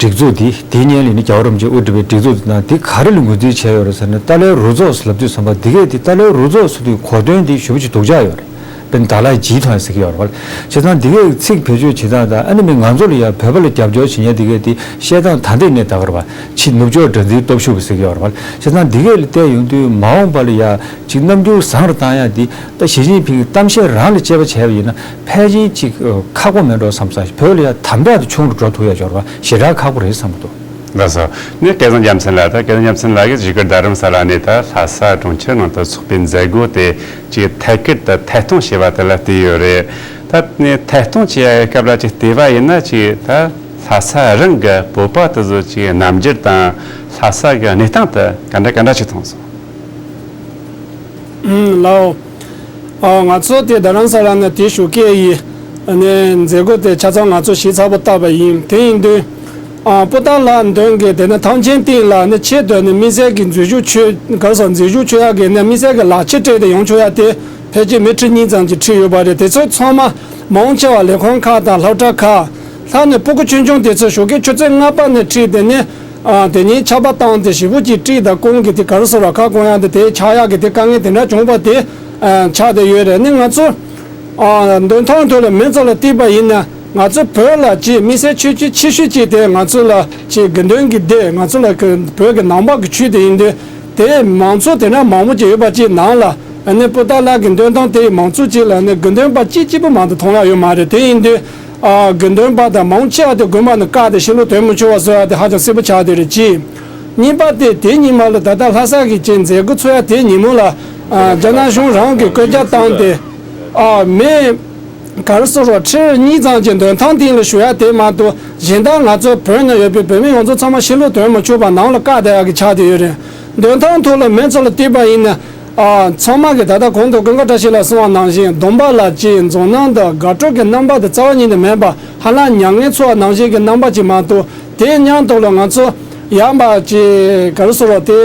སྒྲིག་འཛུགས་འདི་དེའི་སྔོན་ལ་ནི་རྒྱལ་བ་རིན་པོ་ཆེས་དབུ་ཁྲིད་པའི་སྒྲིག་འཛུགས་འདི་ནང་དེ་ག་རེ་ལ་ངོས་འཛིན་བྱས་ཡོད་རེད་ཟེར་ན་ཏཱ་ལའི་རུ་ཚོགས་ཟེར་ལབ་དུས་ཙམ་པ་འདི་གས་དེ་ཏཱ་ལའི་རུ་ཚོགས་ཟེར་དུས་གོ་དོན་འདི་ཞེ་པོ་ཅིག་སྡུག་ཅག་ཡོད་རེད། དཔེར་ན་ཏཱ་ལའི་ཇི་ཐོན་ཟེར་གྱི་ཡོད་རེད་བ། བྱས་ཙང་འདི་གའི་ཚིག་བེད་སྤྱོད་བྱེད་སྟངས་དང་ཨ་ནི་མི་ང་ཚོ་ལ་ཡང་བོད་པ་ལ་རྒྱབ་སྐྱོར་བྱེད་མཁན་འདི་གའི་དེ་བཤད་སྟངས་ད་ལྟའི་གནས་ད་གར་བ་ཕྱི་ནུབ་ཕྱོགས་དགྲར་འཛིན་སྟོབས་ཤུགས་ཟེར་གྱི་ཡོད་རེད་བ། བྱས་ཙང་འདི་གའི་ལ་བལྟས་ཡོང་དུས་མ་འོངས་པ་ལ་ཡང་ཅིག་རྣམ་འགྱུར་བཟང་རུ་བཏང་ཡག་འདི་ད་ཞི་ཅིན་ཕིང་གི་གཏམ་བཤད་རང་ལ་དཔྱད་པ་བྱས་པ་ཡིན་ན་ཕལ་ཆེར་ཅིག་ཁག་པོ་མེད་འགྲོ་བསམ་ས་བོད་ལ་ཡང་དམ་དྲག་ཏུ་ཆུང་རུ་འགྲོ་ཐུབ་ཡག་ཡོད་རེད་བ། ཞེ་དྲག་ཁག་པོ་རེད་བསམ་གྱི་འདུག་ལགས་སོ། ནས་སྐལ་བཟང་རྒྱལ་མཚན་ལགས་ད་སྐལ་བཟང་རྒྱལ་མཚན་ལགས་ཀྱིས་བཞུགས་སྒར་རྡ་རམ་ས་ལ་ནས་ད་ལྷ་ས་གྲོང་ཁྱེར་ནང་དུ་ཚོགས་པའི་མཛད་སྒོ་དེ་ཅིག་ཐད་ཀར་དུ་ཐད་གཏོང་བྱས་པ་དེ་ལ་བལྟས་ཡོད་རེད། ད་ནས་ཐད་གཏོང་བྱེད་ཡ་སྐབས་ལ་ཅིག་བལྟས་པ་ཡིན་ན་ཅིག་ད་ལྷ་ས་རང་གི་བོད་པ་དེ་ཚོ་ཅིག་རྣམ་འགྱུར་དང་ལྷ་ས་གི་གནས་སྟངས་དེ་ག་འདྲ་ག་འདྲ་ཅིག་མཐོང་སོང་། ཨུམ་ལའོ། ཨ་ང་ཚོ་དེ་རྡ་རམ་ས་ལ་ནས་དེ་ཞོགས་ཀས་ཡི་ནས་མཛད་སྒོ་དེ་ཆ་ཚང་ང་ཚོ་ཞིབ་ཚགས་པོ་བལྟས་པ་ཡིན། དེ་ཡིན་དུས་ཨ་པོ་ཏཱ་ལ་མདུན་གྱི་དེ་ནས་ཐང་ཆེན་སྟེང་ལ་ནི་ཆེད་དུ་ནི་དམིགས་བསལ་གྱི་འཛུལ་ཞུགས་ཆོས་ག་རེ་ཟེར་འཛུལ་ཞུགས་ཆོས་ཡག་གི་ནི་དམིགས་བསལ་གྱི་ལག་ཁྱེར་སྤྲད་དེ་ཡོང་ཆོག་ཡག་དེ་ཕལ་ཆེར་མི་ཁྲི་གཉིས་ཙམ་གྱིས་ཁྲིད་ཡོད་པ་རེད། དེ་ཚོ་ཚང་མ་མང་ཆེ་བ་ལས་ཁུངས་ཁག་དང་སློབ་གྲྭ་ཁག་ལྷག་ནས་སྤུ་གུ་ཆུང་ཆུང་དེ་ཚོ་ཞོགས་ཀས་ཆུ་ཚོད་ལྔ་པ་ནས་ཁྲིད་དེ་ནི། ཨ་དེ་ཉིན་ཆར་པ་བཏང་སྟེ་ཞེ་པོ་ཅིག་དཀྲིས་དང་སྐོམ་གྱི་དེ་ག་རེ་ཟེར་བ་ཁ་སྐོམ་ཡག་དེ་དེ་ཆགས་ཡག་གི་དེ་དཀའ་ངལ་དེ་འདྲ་བྱུང་བ་དེ་ཨ་ཆགས་བསྡད་ཡོད་རེད། ནི་ང་ཚོ་ཨ་འདོན་ཐང་ཐོག་ལ་མི་ཚོ་ལ་བལྟས་པ་ཡིན་ན་ང་ཚོ་བོད་ལ་ཅིག་དམིགས་བསལ་ཆོས་བརྒྱུད་ཆེ་ཤོས་ཅིག་དེ་ང་ཚོ་ལ་ཅིག་དགེ་འདུན་གྱི་སྡེ་ང་ཚོ་ལ་གི་བོད་ཀྱི་ནང་པ་གི་ཆོས་དེ་ཡིན་དུས་དེ་མང་ཚོགས་དེ་འདྲ་མང་པོ་ཅིག་ཡོད་པ་ཅིག་ནང་ལ་ཨ་ནི་པོ་ཏཱ་ལ་གི་འདོན་ཐང་དེ་ཡི་མང་ཚོགས་ཅིག་ལ་ནི་དགེ་འདུན་པ་གཅིག་གཅིག་པུ་མང་དུ་མཐོང་ཡག་ཡོད་མ་རེད། དེ་ཡིན་དུས། ཨ་དགེ་འདུན་པ་དང་མང་ཆེ་བ་དེ་དགོན་པ་ནས་བཀག་སྟེ་ཕྱི་ལོགས་ཐོན་མི་ཆོག་པ་བཟོ་ཡག་དེ་ཧ་ཅང་གསལ་པོ་ཆགས་བསྡད་རེད་གཅིག་གཉིས་པ་དེ་དེ་ཉིན་མ་ལ་ད་ལྟ་ལྷ་ས་གི་ཅིག་མཛད་སྒོ་ཚོགས་ཡག་དེ་ཉིན་མོ་ལ་ཨ་རྒྱ་ནག་གཞུང་རང་གིས་བཀོད་རྒྱ་བཏང་སྟེ་ཨ་མི་ག་རེ་ཟེར་རོ་ཁྲི་གཉིས་ཙམ་གྱི་འདོན་ཐང་སྟེང་ལ་བཞུགས་ཡག་དེ་མ་གཏོགས་གཞན་དག་ང་ཚོ་བོད་ནང་ཡོད་པའི་བོད་མི་ཡོངས་རྫོགས་ཚང་མ་ཕྱི་ལོགས་ཐོན་མི་ཆོག་པ་ནང་ལ་བཀག་བསྡད་ཡག་གི་ཆགས་བསྡད་ཡོད་རེད། འདོན་ཐང་ཐོག་ལ་མི་ཚོ་ལ་བལྟས་པ་ཡིན་ན། ཨ་ཚང་མ་གིས་ད་ལྟ་གོང་དུ་ཀུན་དགའ་བཀྲ་ཤིས་ལགས་གསུངས་པ་ནང་བཞིན་སྡོམ་པ་ལ་ཅིག་འཛོམས་སྣང་དང་དགའ་སྤྲོ་གི་རྣམ་པ་དེ་རྩ་བ་ཉིད་ནས་མེད་པ་ཧ་ལམ་མྱ་ངན་ཚོར་བ་ནང་བཞིན་གྱི་རྣམ་པ་ཅིག་མ་གཏོགས་དེའི་མཉམ་དུ་ལ་ང་ཚོ་ཡར་མར་ཅིག་ག་རེ་ཟེར་རོ་དེ་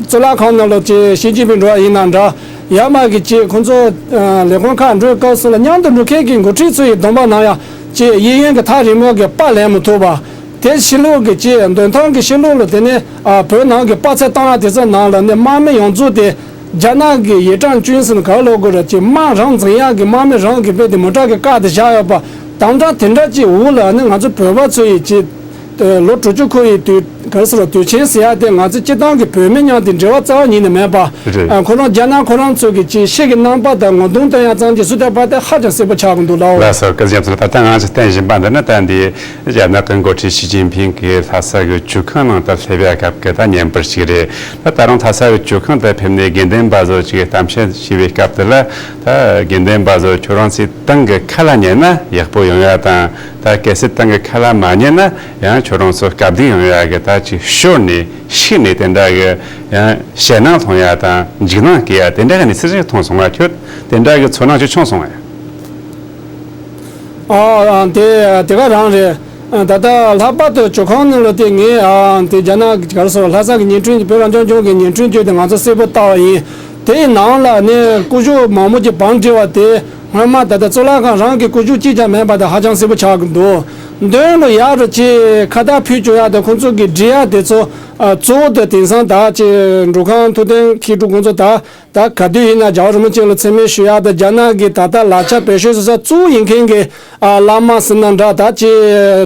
གཙུག་ལག་ཁང་ནང་ལ་ཅིག་ཞི་ཅིན་ཕིང་འགྲོ་བ་ཡིན་ན་འདྲ་ཡར་མར་གྱི་ཅིག་ཁོང་ཚོ་ལས་ཁུངས་ཁག་འགྲོའི་སྐབས་སུ་ལ་མཉམ་དུ་འགྲོ་མཁན་གྱི་འགོ་ཁྲིད་ཚོ་ཡི་སྡོམ་པ་ནང་ཡང་ཅིག་གཡས་གཡོན་གྱི་ཐག་རིང་མོ་གི་པར་ལེན་མི་ཐུབ་པ། དེ་ཕྱི་ལོགས་ཀྱི་ཅིག་འདོན་ཐང་གི་ཕྱི་ལོགས་ལ་དེ་ནས་ཨ་བོད་ནང་གི་དཔའ་རྩལ་བཏང་ཡ་དེ་ཚོ་ནང་ལ་ནས་དམག་མི་ཡོངས་རྫོགས་དེ་རྒྱ་ནག་གི་ཡེ་ཀྲང་ཅུན་ཟེར་ན་ག་རེ་ལབ་དགོས་རེད། ཅིག་དམག་རང་འཛིང་ཡག་གི་དམག་མི་རང་གི་དཔེ་དེ་མོ་ཊ་གི་བཀག་དེ་བཞག་ཡོད་པ། དམ་དྲག་དེ་འདྲ་ཅིག་འོག་ལ་ནི་ང་ཚོ་བོད་པ་ཚོ་ཡི་ཅིག་ལོ་དྲུག་ཅུ་འཁོར་ཡི་དུས་ག་རེ་ཟེར་ལ་དུས་ཆེན་ཟེར་ཡ་དེ་ང་ཚོ་སྤྱི་བཏང་གི་བོད་མི་མཉམ་དེ་འབྲེལ་བ་རྩ་བ་ཉིད་ནས་མེད་པ། རེད། ཨ་ཁོ་རང་རྒྱ་ནག་ཁོ་རང་ཚོ་གི་ཅིག་ཤི་གི་རྣམ་པ་དང་ངོ་གདོང་སྟོན་ཡ་ཙམ་གྱི་སུ་ཐ་པ་དེ་ཧ་ཅང་གསལ་པོ་ཆགས་ཀྱི་འདུག་ལགས། ལགས་སོ། སྐུ་ཞབས་ཚོ་ད་ལྟ་ང་ཚོ་བསྟན་བཞིན་པ་འདི་ནི་ད་འདི་རྒྱ་ནག་གི་འགོ་ཁྲིད་ཞི་ཅིན་ཕིང་གིས་ལྷ་ས་གི་ཇོ་ཁང་ནང་དུ་སླེབས་ཡ་སྐབས་ཀྱི་ད་བརྙན་པར་ཞིག་རེད། ད་ད་རུང་ལྷ་ས་གི་ཇོ་ཁང་དུ་ཕེབས་ནས་དགེ་འདུན་པ་ཚོ་ཅིག་གཏམ་བཤད་བྱས་པའི་སྐབས་དེ་ལ་ད་དགེ་འདུན་པ་ཚོ་ཁྱོད་རང་ཚོའི་ཏང་གི་ཁ་ལ་ཉན་ན་ཡག་པོ་ཡོང་ཡ་དང་། ད་གལ་སྲིད་ཏང་གི་ཁ་ལ་མ་ཉན་ན་ཡང་ཁྱོད་རང་ཚོ་དཀའ་སྡུག་ཡོང་ཡ་གི་ད་ཅིག་ཤོར་ནས་ཤི་ནས་དེ་འདྲ་གི་ཡང་ཞེད་སྣང་ལྷུང་ཡ་དང་འཇིགས་སྣང་སྐྱེ་ཡ་དེ་འདྲ་གི་གནས་ཚུལ་ཞིག་མཐོང་སོང་ང་། ཁྱོད་དེ་འདྲ་གི་ཚོར་སྣང་ཅིག་བྱུང་སོང་ང་། ཨ་ཨ་དེ་དེ་ག་རང་རེད། ད་ལྟ་ལྷག་པར་དུ་ཇོ་ཁང་ནང་ལ་དེ་ངས་ཨ་དེ་རྒྱ་ནག་གི་ག་རེ་ཟེར་ལྷ་ས་གི་བརྙན་འཕྲིན་བོད་རང་སྐྱོང་ལྗོངས་ཀྱི་བརྙན་འཕྲིན་བརྒྱུད་དེ་ང་ཚོ་གསལ་པོ་བལྟ་བ་ཡིན། དེའི་ནང་ལ་ནས་སྐུ་ཞབས་མང་པོ་ཅིག་བང་བསྒྲིགས་པ་དེ་སྔོན་མ་ད་ལྟ་གཙུག་ལག་ཁང་རང་གི་སྐུ་ཞབས་གཅིག་ཀྱང་མེད་པ་དེ་ཧ་ཅང་གསལ་པོ་ཆགས་ཀྱི་འདུག་མདུན་ལ་ཡར་རུ་ཅིག་ཁ་བཏགས་ཕུལ་བཅུག་ཡག་དེ་ཁོང་ཚོ་གི་སྒྲིག་ཡག་དེ་ཚོ་ཨ་གཙོ་བོ་དེ་དེང་སང་ད་ཅིག་འགྲོ་ཁང་ཐུབ་བསྟན་མཁས་གྲུབ་ཁོང་ཚོ་ད་ད་ག་དུས་ཡིན་ན་རྒྱལ་བ་རིན་པོ་ཆེ་ལ་མཚན་སྨད་ཞུ་ཡག་དང་རྒྱ་ནག་གི་ད་ལྟ་ལག་ཆ་བེད་སྤྱོད་བཟོ་ས་གཙོ་བོ་ཡིན་མཁན་གྱི་ཨ་བླ་མ་ཟེར་ན་འདྲ། ད་ཅིག་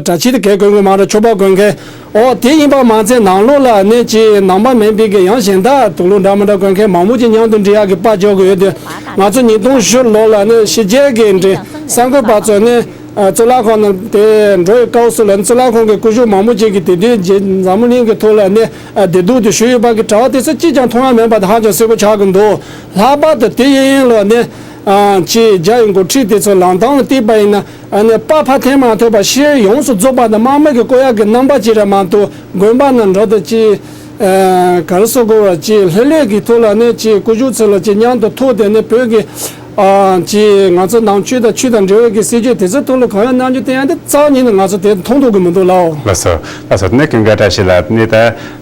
གྲྭ་ཆས་དེ་གས་གོན་གི་མ་རེད། ཆོས་པ་གོན་མཁན། ཨོ་དེ་ཡིན་པ་མ་ཚད་ནང་ལོགས་ལ་ནི་ཅིག་ནང་པ་མིན་པའི་གི་ཡང་གཞན་དག་དུག་ལོག་འདྲ་མི་འདྲ་གོན་མཁན་མང་པོ་ཅིག་མཉམ་དུ་འགྲིག་ཡག་གི་པར་འཇོག་གི་ཡོད་དུས། ང་ཚོ་ཉིས་སྟོང་བཞི་ལོ་ལ་ནི་ཕྱི་རྒྱལ་གྱི་འདྲེ་གསར་འགོད་པ་ཚོ་ནི་ཨ་གཙུག་ལག་ཁང་ནང་དེ་འགྲོ་བའི་སྐབས་སུ་ལ་ནི་གཙུག་ལག་ཁང་གི་སྐུ་ཞབས་མང་པོ་ཅིག་གིས་དེ་དུས་རྗེ་འཛམ་བུ་གླིང་གི་ཐོག་ལ་ནི་ཨ་བདེ་སྡུག་དེ་ཞུས་ཡོད་པ་གི་དྲ་བ་དེ་ཚོ་གཅིག་ཀྱང་མཐོང་ཡ་མེད་པ་དེ་ཧ་ཅང་གསལ་པོ་ཆགས་ཀྱི་འདུག་ལྷག་པར་དུ་དེ་ཡིན་ཡིན་ལོ་ནི་ཨ་ཅིག་རྒྱ་ཡི་འགོ་ཁྲིད་དེ་ཚོ་ལངས་སྟངས་ལ་བལྟས་པ་ཡིན་ན། ཨ་ནི་པར་ཕར་འཐེན་མ་ཐུབ་པ་ཤེས་ཡོངས་སུ་རྫོགས་པ་དང་དམག་མི་གི་བཀོད་ཡག་གི་རྣམ་པ་ཅིག་རེད་མ་གཏོགས་དགོན་པ་ནང་འགྲོ་དུས་ཅིག་ཨ་ག་རེ་ཟེར་དགོས་པ་ཅིག་ལྷོད་ལྷོད་ཀྱི་ཐོག་ལ་ནི་ཅིག་སྐུ་ཞབས་ཚོ་ལ་ཅིག་མཉམ་དུ་ཐུག་དེ་ནི་བོད་ཀྱི་ཨ་ཅིག་ང་ཚོ་ནང་ཆོས་དང་ཆོས་དང་འབྲེལ་བའི་གི་སྲིད་ཇུས་དེ་ཚོའི་ཐོག་ལ་གང་ཡང་རྣམ་འགྱུར་བསྟན་ཡ་དེ་རྩ་བ་ཉིད་ནས་ང་ཚོ་དེ་མཐོང་ཐུབ་ཀྱི་མི་འདུག་ལགས། ལགས་སོ། ལགས་སོ། དེ་ནས་ཀུན་དགའ་བཀྲ་ཤིས་ལགས། དེ་ནས་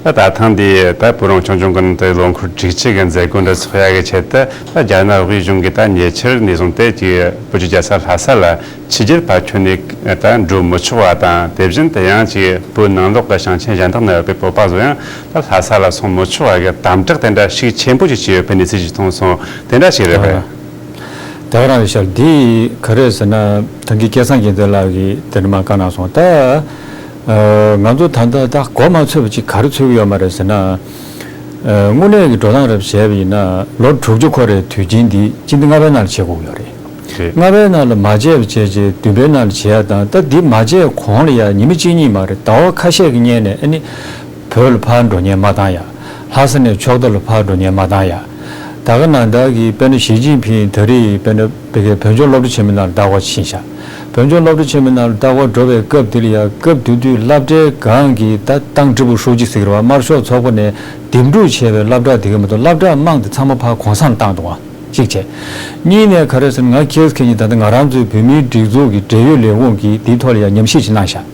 ད་ད་ཐེངས་འདི་ད་བོད་རང་སྐྱོང་ལྗོངས་ཀྱི་ནང་དུ་ལོ་འཁོར་དྲུག་ཅུ་གི་མཛད་སྒོ་འདི་ཚོགས་ཡག་གི་ཆེད་དུ་ད་རྒྱ་ནག་དབུས་གཞུང་གིས་ད་ཉེ་ཆར་ནས་བཟུང་སྟེ་ཅིག་བོད་ཀྱི་རྒྱལ་ས་ལྷ་ས་ལ་ཕྱི་རྒྱལ་ཕར་ཁྱོན་ནས་ད་འགྲོ་མི་ཆོག་པ་དང་། དེ་བཞིན་དུ་ཡང་ཅིག་བོད་ནང་ལོགས་ཀྱི་ཞིང་ཆེན་གཞན་དག་ནང་ཡོད་པའི་བོད་པ་ཚོ་ཡང་ད་ལྷ་ས་ལ་སོང་མི་ཆོག་པ་གི་དམ་དྲག་དེ་འདྲ་ཤུགས་ཆེན་པོ་ཞིག་བྱས་ཡོད་པའི་གནས་ཚུལ་ཞིག་མཐོང་སོང་། དེ་འདྲ་ཞིག་རེད་པས། ད་ག་རང་རེད་ཤག་འདི་ག་རེ་ཟེར་ན། ད་གིན་སྐལ་བཟང་རྒྱལ་མཚན་ལགས་ཀྱིས་དེ་འདྲ་མར་བཀའ་གནང་སོང་། ད་ཨ་ང་ཚོ་ད་ལྟ་ད་གོ་མ་ཆོད་པ་ཅིག་ག་རེ་ཆོད་ཀྱི་ཡོད་མ་རེད་ཟེར་ན། ཨ་དངོས་གནས་ཀྱི་འགྲོ་སྟངས་རབ་བྱས་པ་ཡིན་ན་ལོ་དྲུག་ཅུ་འཁོར་བའི་དུས་ཆེན་འདི་སྤྱི་ཟླ་ལྔ་པའི་ནང་ལ་བྱེད་དགོས་ཀྱི་ཡོད་རེད། རེད། ལྔ་པའི་ནང་ལ་མ་བྱས་པ་བྱས་རྗེས་བདུན་པའི་ནང་ལ་བྱེད་ཡ་དང་། ད་འདི་མ་བྱས་གོང་ལ་ཡ་ཉི་མ་གཅིག་གཉིས་མ་རེད། ཟླ་བ་ཁ་ཤས་ཀྱི་སྔོན་ནས་ཨ་ནི་བོད་ལ་ཕར་འགྲོ་མཁན་མ་བཏང་ཡ། ལྷ་ས་ནས་ཕྱོགས་མཐའ་ལ་ཕར་འགྲོ་མཁན་མ་བཏང་ཡ། ད་ག་ནང་བཞིན་གྱི་དཔེར་ན་ཞི་ཅིན་ཕིང་ད་རེས་དཔེར་ན་བོད་ལྗོངས་སློབ་གྲྭ་ཆེན་མོའི་ནང་ལ་ལྟ་སྐོར་ཕྱིན་ཤག་བོད་ལྗོངས་སློབ་གྲྭ་ཆེན་མོའི་ནང་ལ་ལྟ་སྐོར་འགྲོ་བའི་སྐབས་དེ་ལ་ཡ། སྐབས་དེ་དུས་སློབ་གྲྭའི་སྒང་གི་ད་ཏང་ཀྲི་པུའི་ཧྲུའུ་ཅི་ཟེར་གྱི་རེད་པ། དམར་ཤོག་ཚོགས་པ་ནས་འདེམས་སྒྲུག་བྱས་པའི་སློབ་གྲྭ་དེ་ག་མ་གཏོགས་སློབ་གྲྭ་དམངས་དེ་ཚང་མ་ཕར་གུང་སེང་བཏང་འདུག་ག་གཅིག་བྱས། གཉིས་ནས་ག་རེ་ཟེར་ན། ང་ཁྱེད་ཁྱེད་ཉིད་ད་ལྟ་ང་རང་ཚོའི་བོད་མིའི་སྒྲིག་འཛུགས་ཀྱི་འབྲེལ་ཡོད་ལས་ཁུངས་ཀྱིས་དེའི་ཐོག་ལ་ཡང་ཉམས་ཞིབ་ཅིག་གནང་ཤག་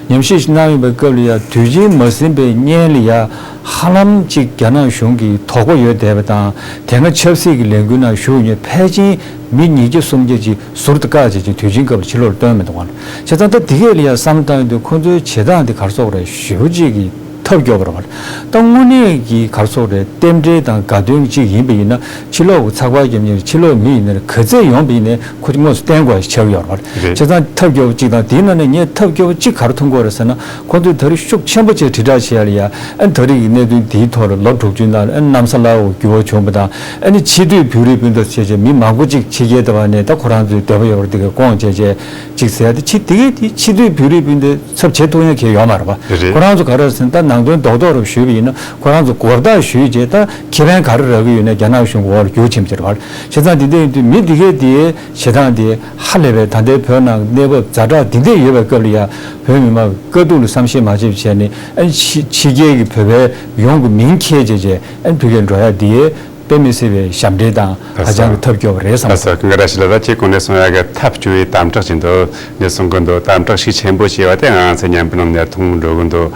ཉམས་ཞིབ་ཅིག་གནང་ཡོད་པའི་སྐབས་ལ་ཡང་དུས་ཆེན་མ་ཟིན་པའི་སྔོན་ལ་ཡང་ཧ་ལམ་ཅིག་རྒྱ་ནག་གཞུང་གི་དོགས་པ་ཡོད་བསྡད་པ་དང་། དེ་སྔ་ཆབ་སྲིད་ཀྱི་ལས་འགུལ་ནང་ཞུགས་མཁན་ཕལ་ཆེར་མི་ཉིས་བརྒྱ་སུམ་བརྒྱ་ཅིག་ཟུར་དུ་བཀག་བྱས་ཅིག་དུས་ཆེན་སྐབས་ལ་ཕྱི་ལོགས་ལ་བཏོན་མི་འདུག་ག་བྱས་ཙང་ད་དེ་གས་ལ་ཡང་བསམ་བློ་བཏང་ཡོང་དུས་ཁོང་ཚོའི་བྱེད་སྟངས་དེ་ག་རེ་ཟེར་དགོས་རེད། ཞེ་པོ་ཅིག་གི་ཐབས་སྐྱོ་པོ་རེད་པ། ད་དངོས་གནས་ཀྱི་ག་རེ་ཟེར་དགོས་རེད། རྟེན་འབྲེལ་དང་དགའ་སྟོན་ཅིག་ཡིན་པ་ཡིན་ན། ཕྱི་ལོགས་ཀྱི་ཚགས་པར་རྒྱབ་མཁན། ཕྱི་ལོགས་མི་ཡིན་ནའི་ག་ཚད་ཡོང་པ་ཡིན་ནའི་ཁོ་དངོས་སུ་བསྟན་དགོས་ཆགས་ཀྱི་ཡོད་རེད་པ། རེད། བྱས་ཙང་ཐབས་སྐྱོ་པོ་ཅིག་དང་། དེའི་ནང་ནས་ངས་ཐབས་སྐྱོ་པོ་ཅིག་ག་རེ་མཐོང་གི་ཡོད་རེད་ཟེར་ན། ཁོང་ཚོས་ད་རེས་ཤུགས་ཆེན་པོ་བྱས་དྲིལ་བསྒྲགས་བྱེད་ཡ་ལ་ཡ། ཨ་ནི་ད་རེས་ཀྱི་གནད་དོན་འདིའི་ཐོག་ལ་ལོ་དྲུག་ཅུའི་ནང་ལ་ཨ་ནི་གནམ་ས་བླ་འོག་འགྱུར་བ་བྱུང་བ་དང་། ཨ་ནི་ཕྱི་སྡོད་བོད་རིགས་སྤུན་ཟླ་བྱས་བྱས་མི་མང་པོ་ཅིག་ཕྱི་རྒྱལ་དུ་བ་ནས་ད་ཁོ་རང་ཚོའི་འདོད་པ་ཡོད་རེད། དེ་ག་སྐོང་བྱས་བྱས་ཅིག་ཟེར་ཡ་དེ། ཅིག་དེ་གས་དེ་ཕྱི་སྡོད་བོད་རིགས་སྤུན་ཟླའི་ཚབ་བྱེད་ཐུབ་མཁན་གང་ཡང་ཡོད་མ་རེད་པ། རེད། ཁོ་རང་ཚོ་ག་རེ་ཟེར་ན། ད་ནང་དོན་རྡོག་རྡོག་རུ་ཞུས་པ་ཡིན་ན། ཁོ་རང་ཚོ་སྒོར་རྟགས་ཞུས་རྗེས་ད་ཁེ་ཕན་ག་རེ་རག་གི་ཡོད་ནའི་རྒྱ་ནག་གཞུང་གི་འོག་ལ་འགྱུར་ཕྱིན་པ་ཅིག་རེད་པ། བྱས་ཙང་དེ་འདྲ་ཡིན་དུས་མི་དེ་གས་དེའི་བྱེད་སྟངས་དེ་ཧ་ལས་པའི། ད་ལྟའི་བོད་ནང་གནས་བབ་ཛ་དྲག་དེ་འདྲ་ཡོད་པའི་སྐབས་ལ་ཡ། བོད་མི་མང་གི་དཀའ་སྡུག་ལ་བསམ་ཤེས་མ་བྱས་པ་བྱས་ནས། ཨ་ནི་ཕྱི་ཕྱི་རྒྱལ་གྱི་བོད་པའི་ཡོངས་ཀྱི་མིང་འཁྱེར་བྱས་བྱས། ཨ་ནི་ཕ་གིར་འགྲོ་ཡ་དེ་དཔེ་མི་སྲིད་པའི་ཞབས་འདྲེན་དང་ཧ་ཅང་གི་ཐབས་སྐྱོ་བ་རེད་བསམ། ལགས་སོ། ཀུན་དགའ་བཀྲ་ཤིས་ལགས། ད་ཁྱེད་གོང་ནས་གསུངས་ཡ་གི་ཐབས་སྐྱོ་བའི་དམ་དྲག་ཅིག་འདུག་ནས་གསུང་གི་འདུག་དམ་དྲག་ཤུགས་ཆེན་པོ་བྱས་པ་དེ་ང་ཚོ་བརྙན་པར་ནང་ནས་མཐོང་འགྲོ་གི་འདུག་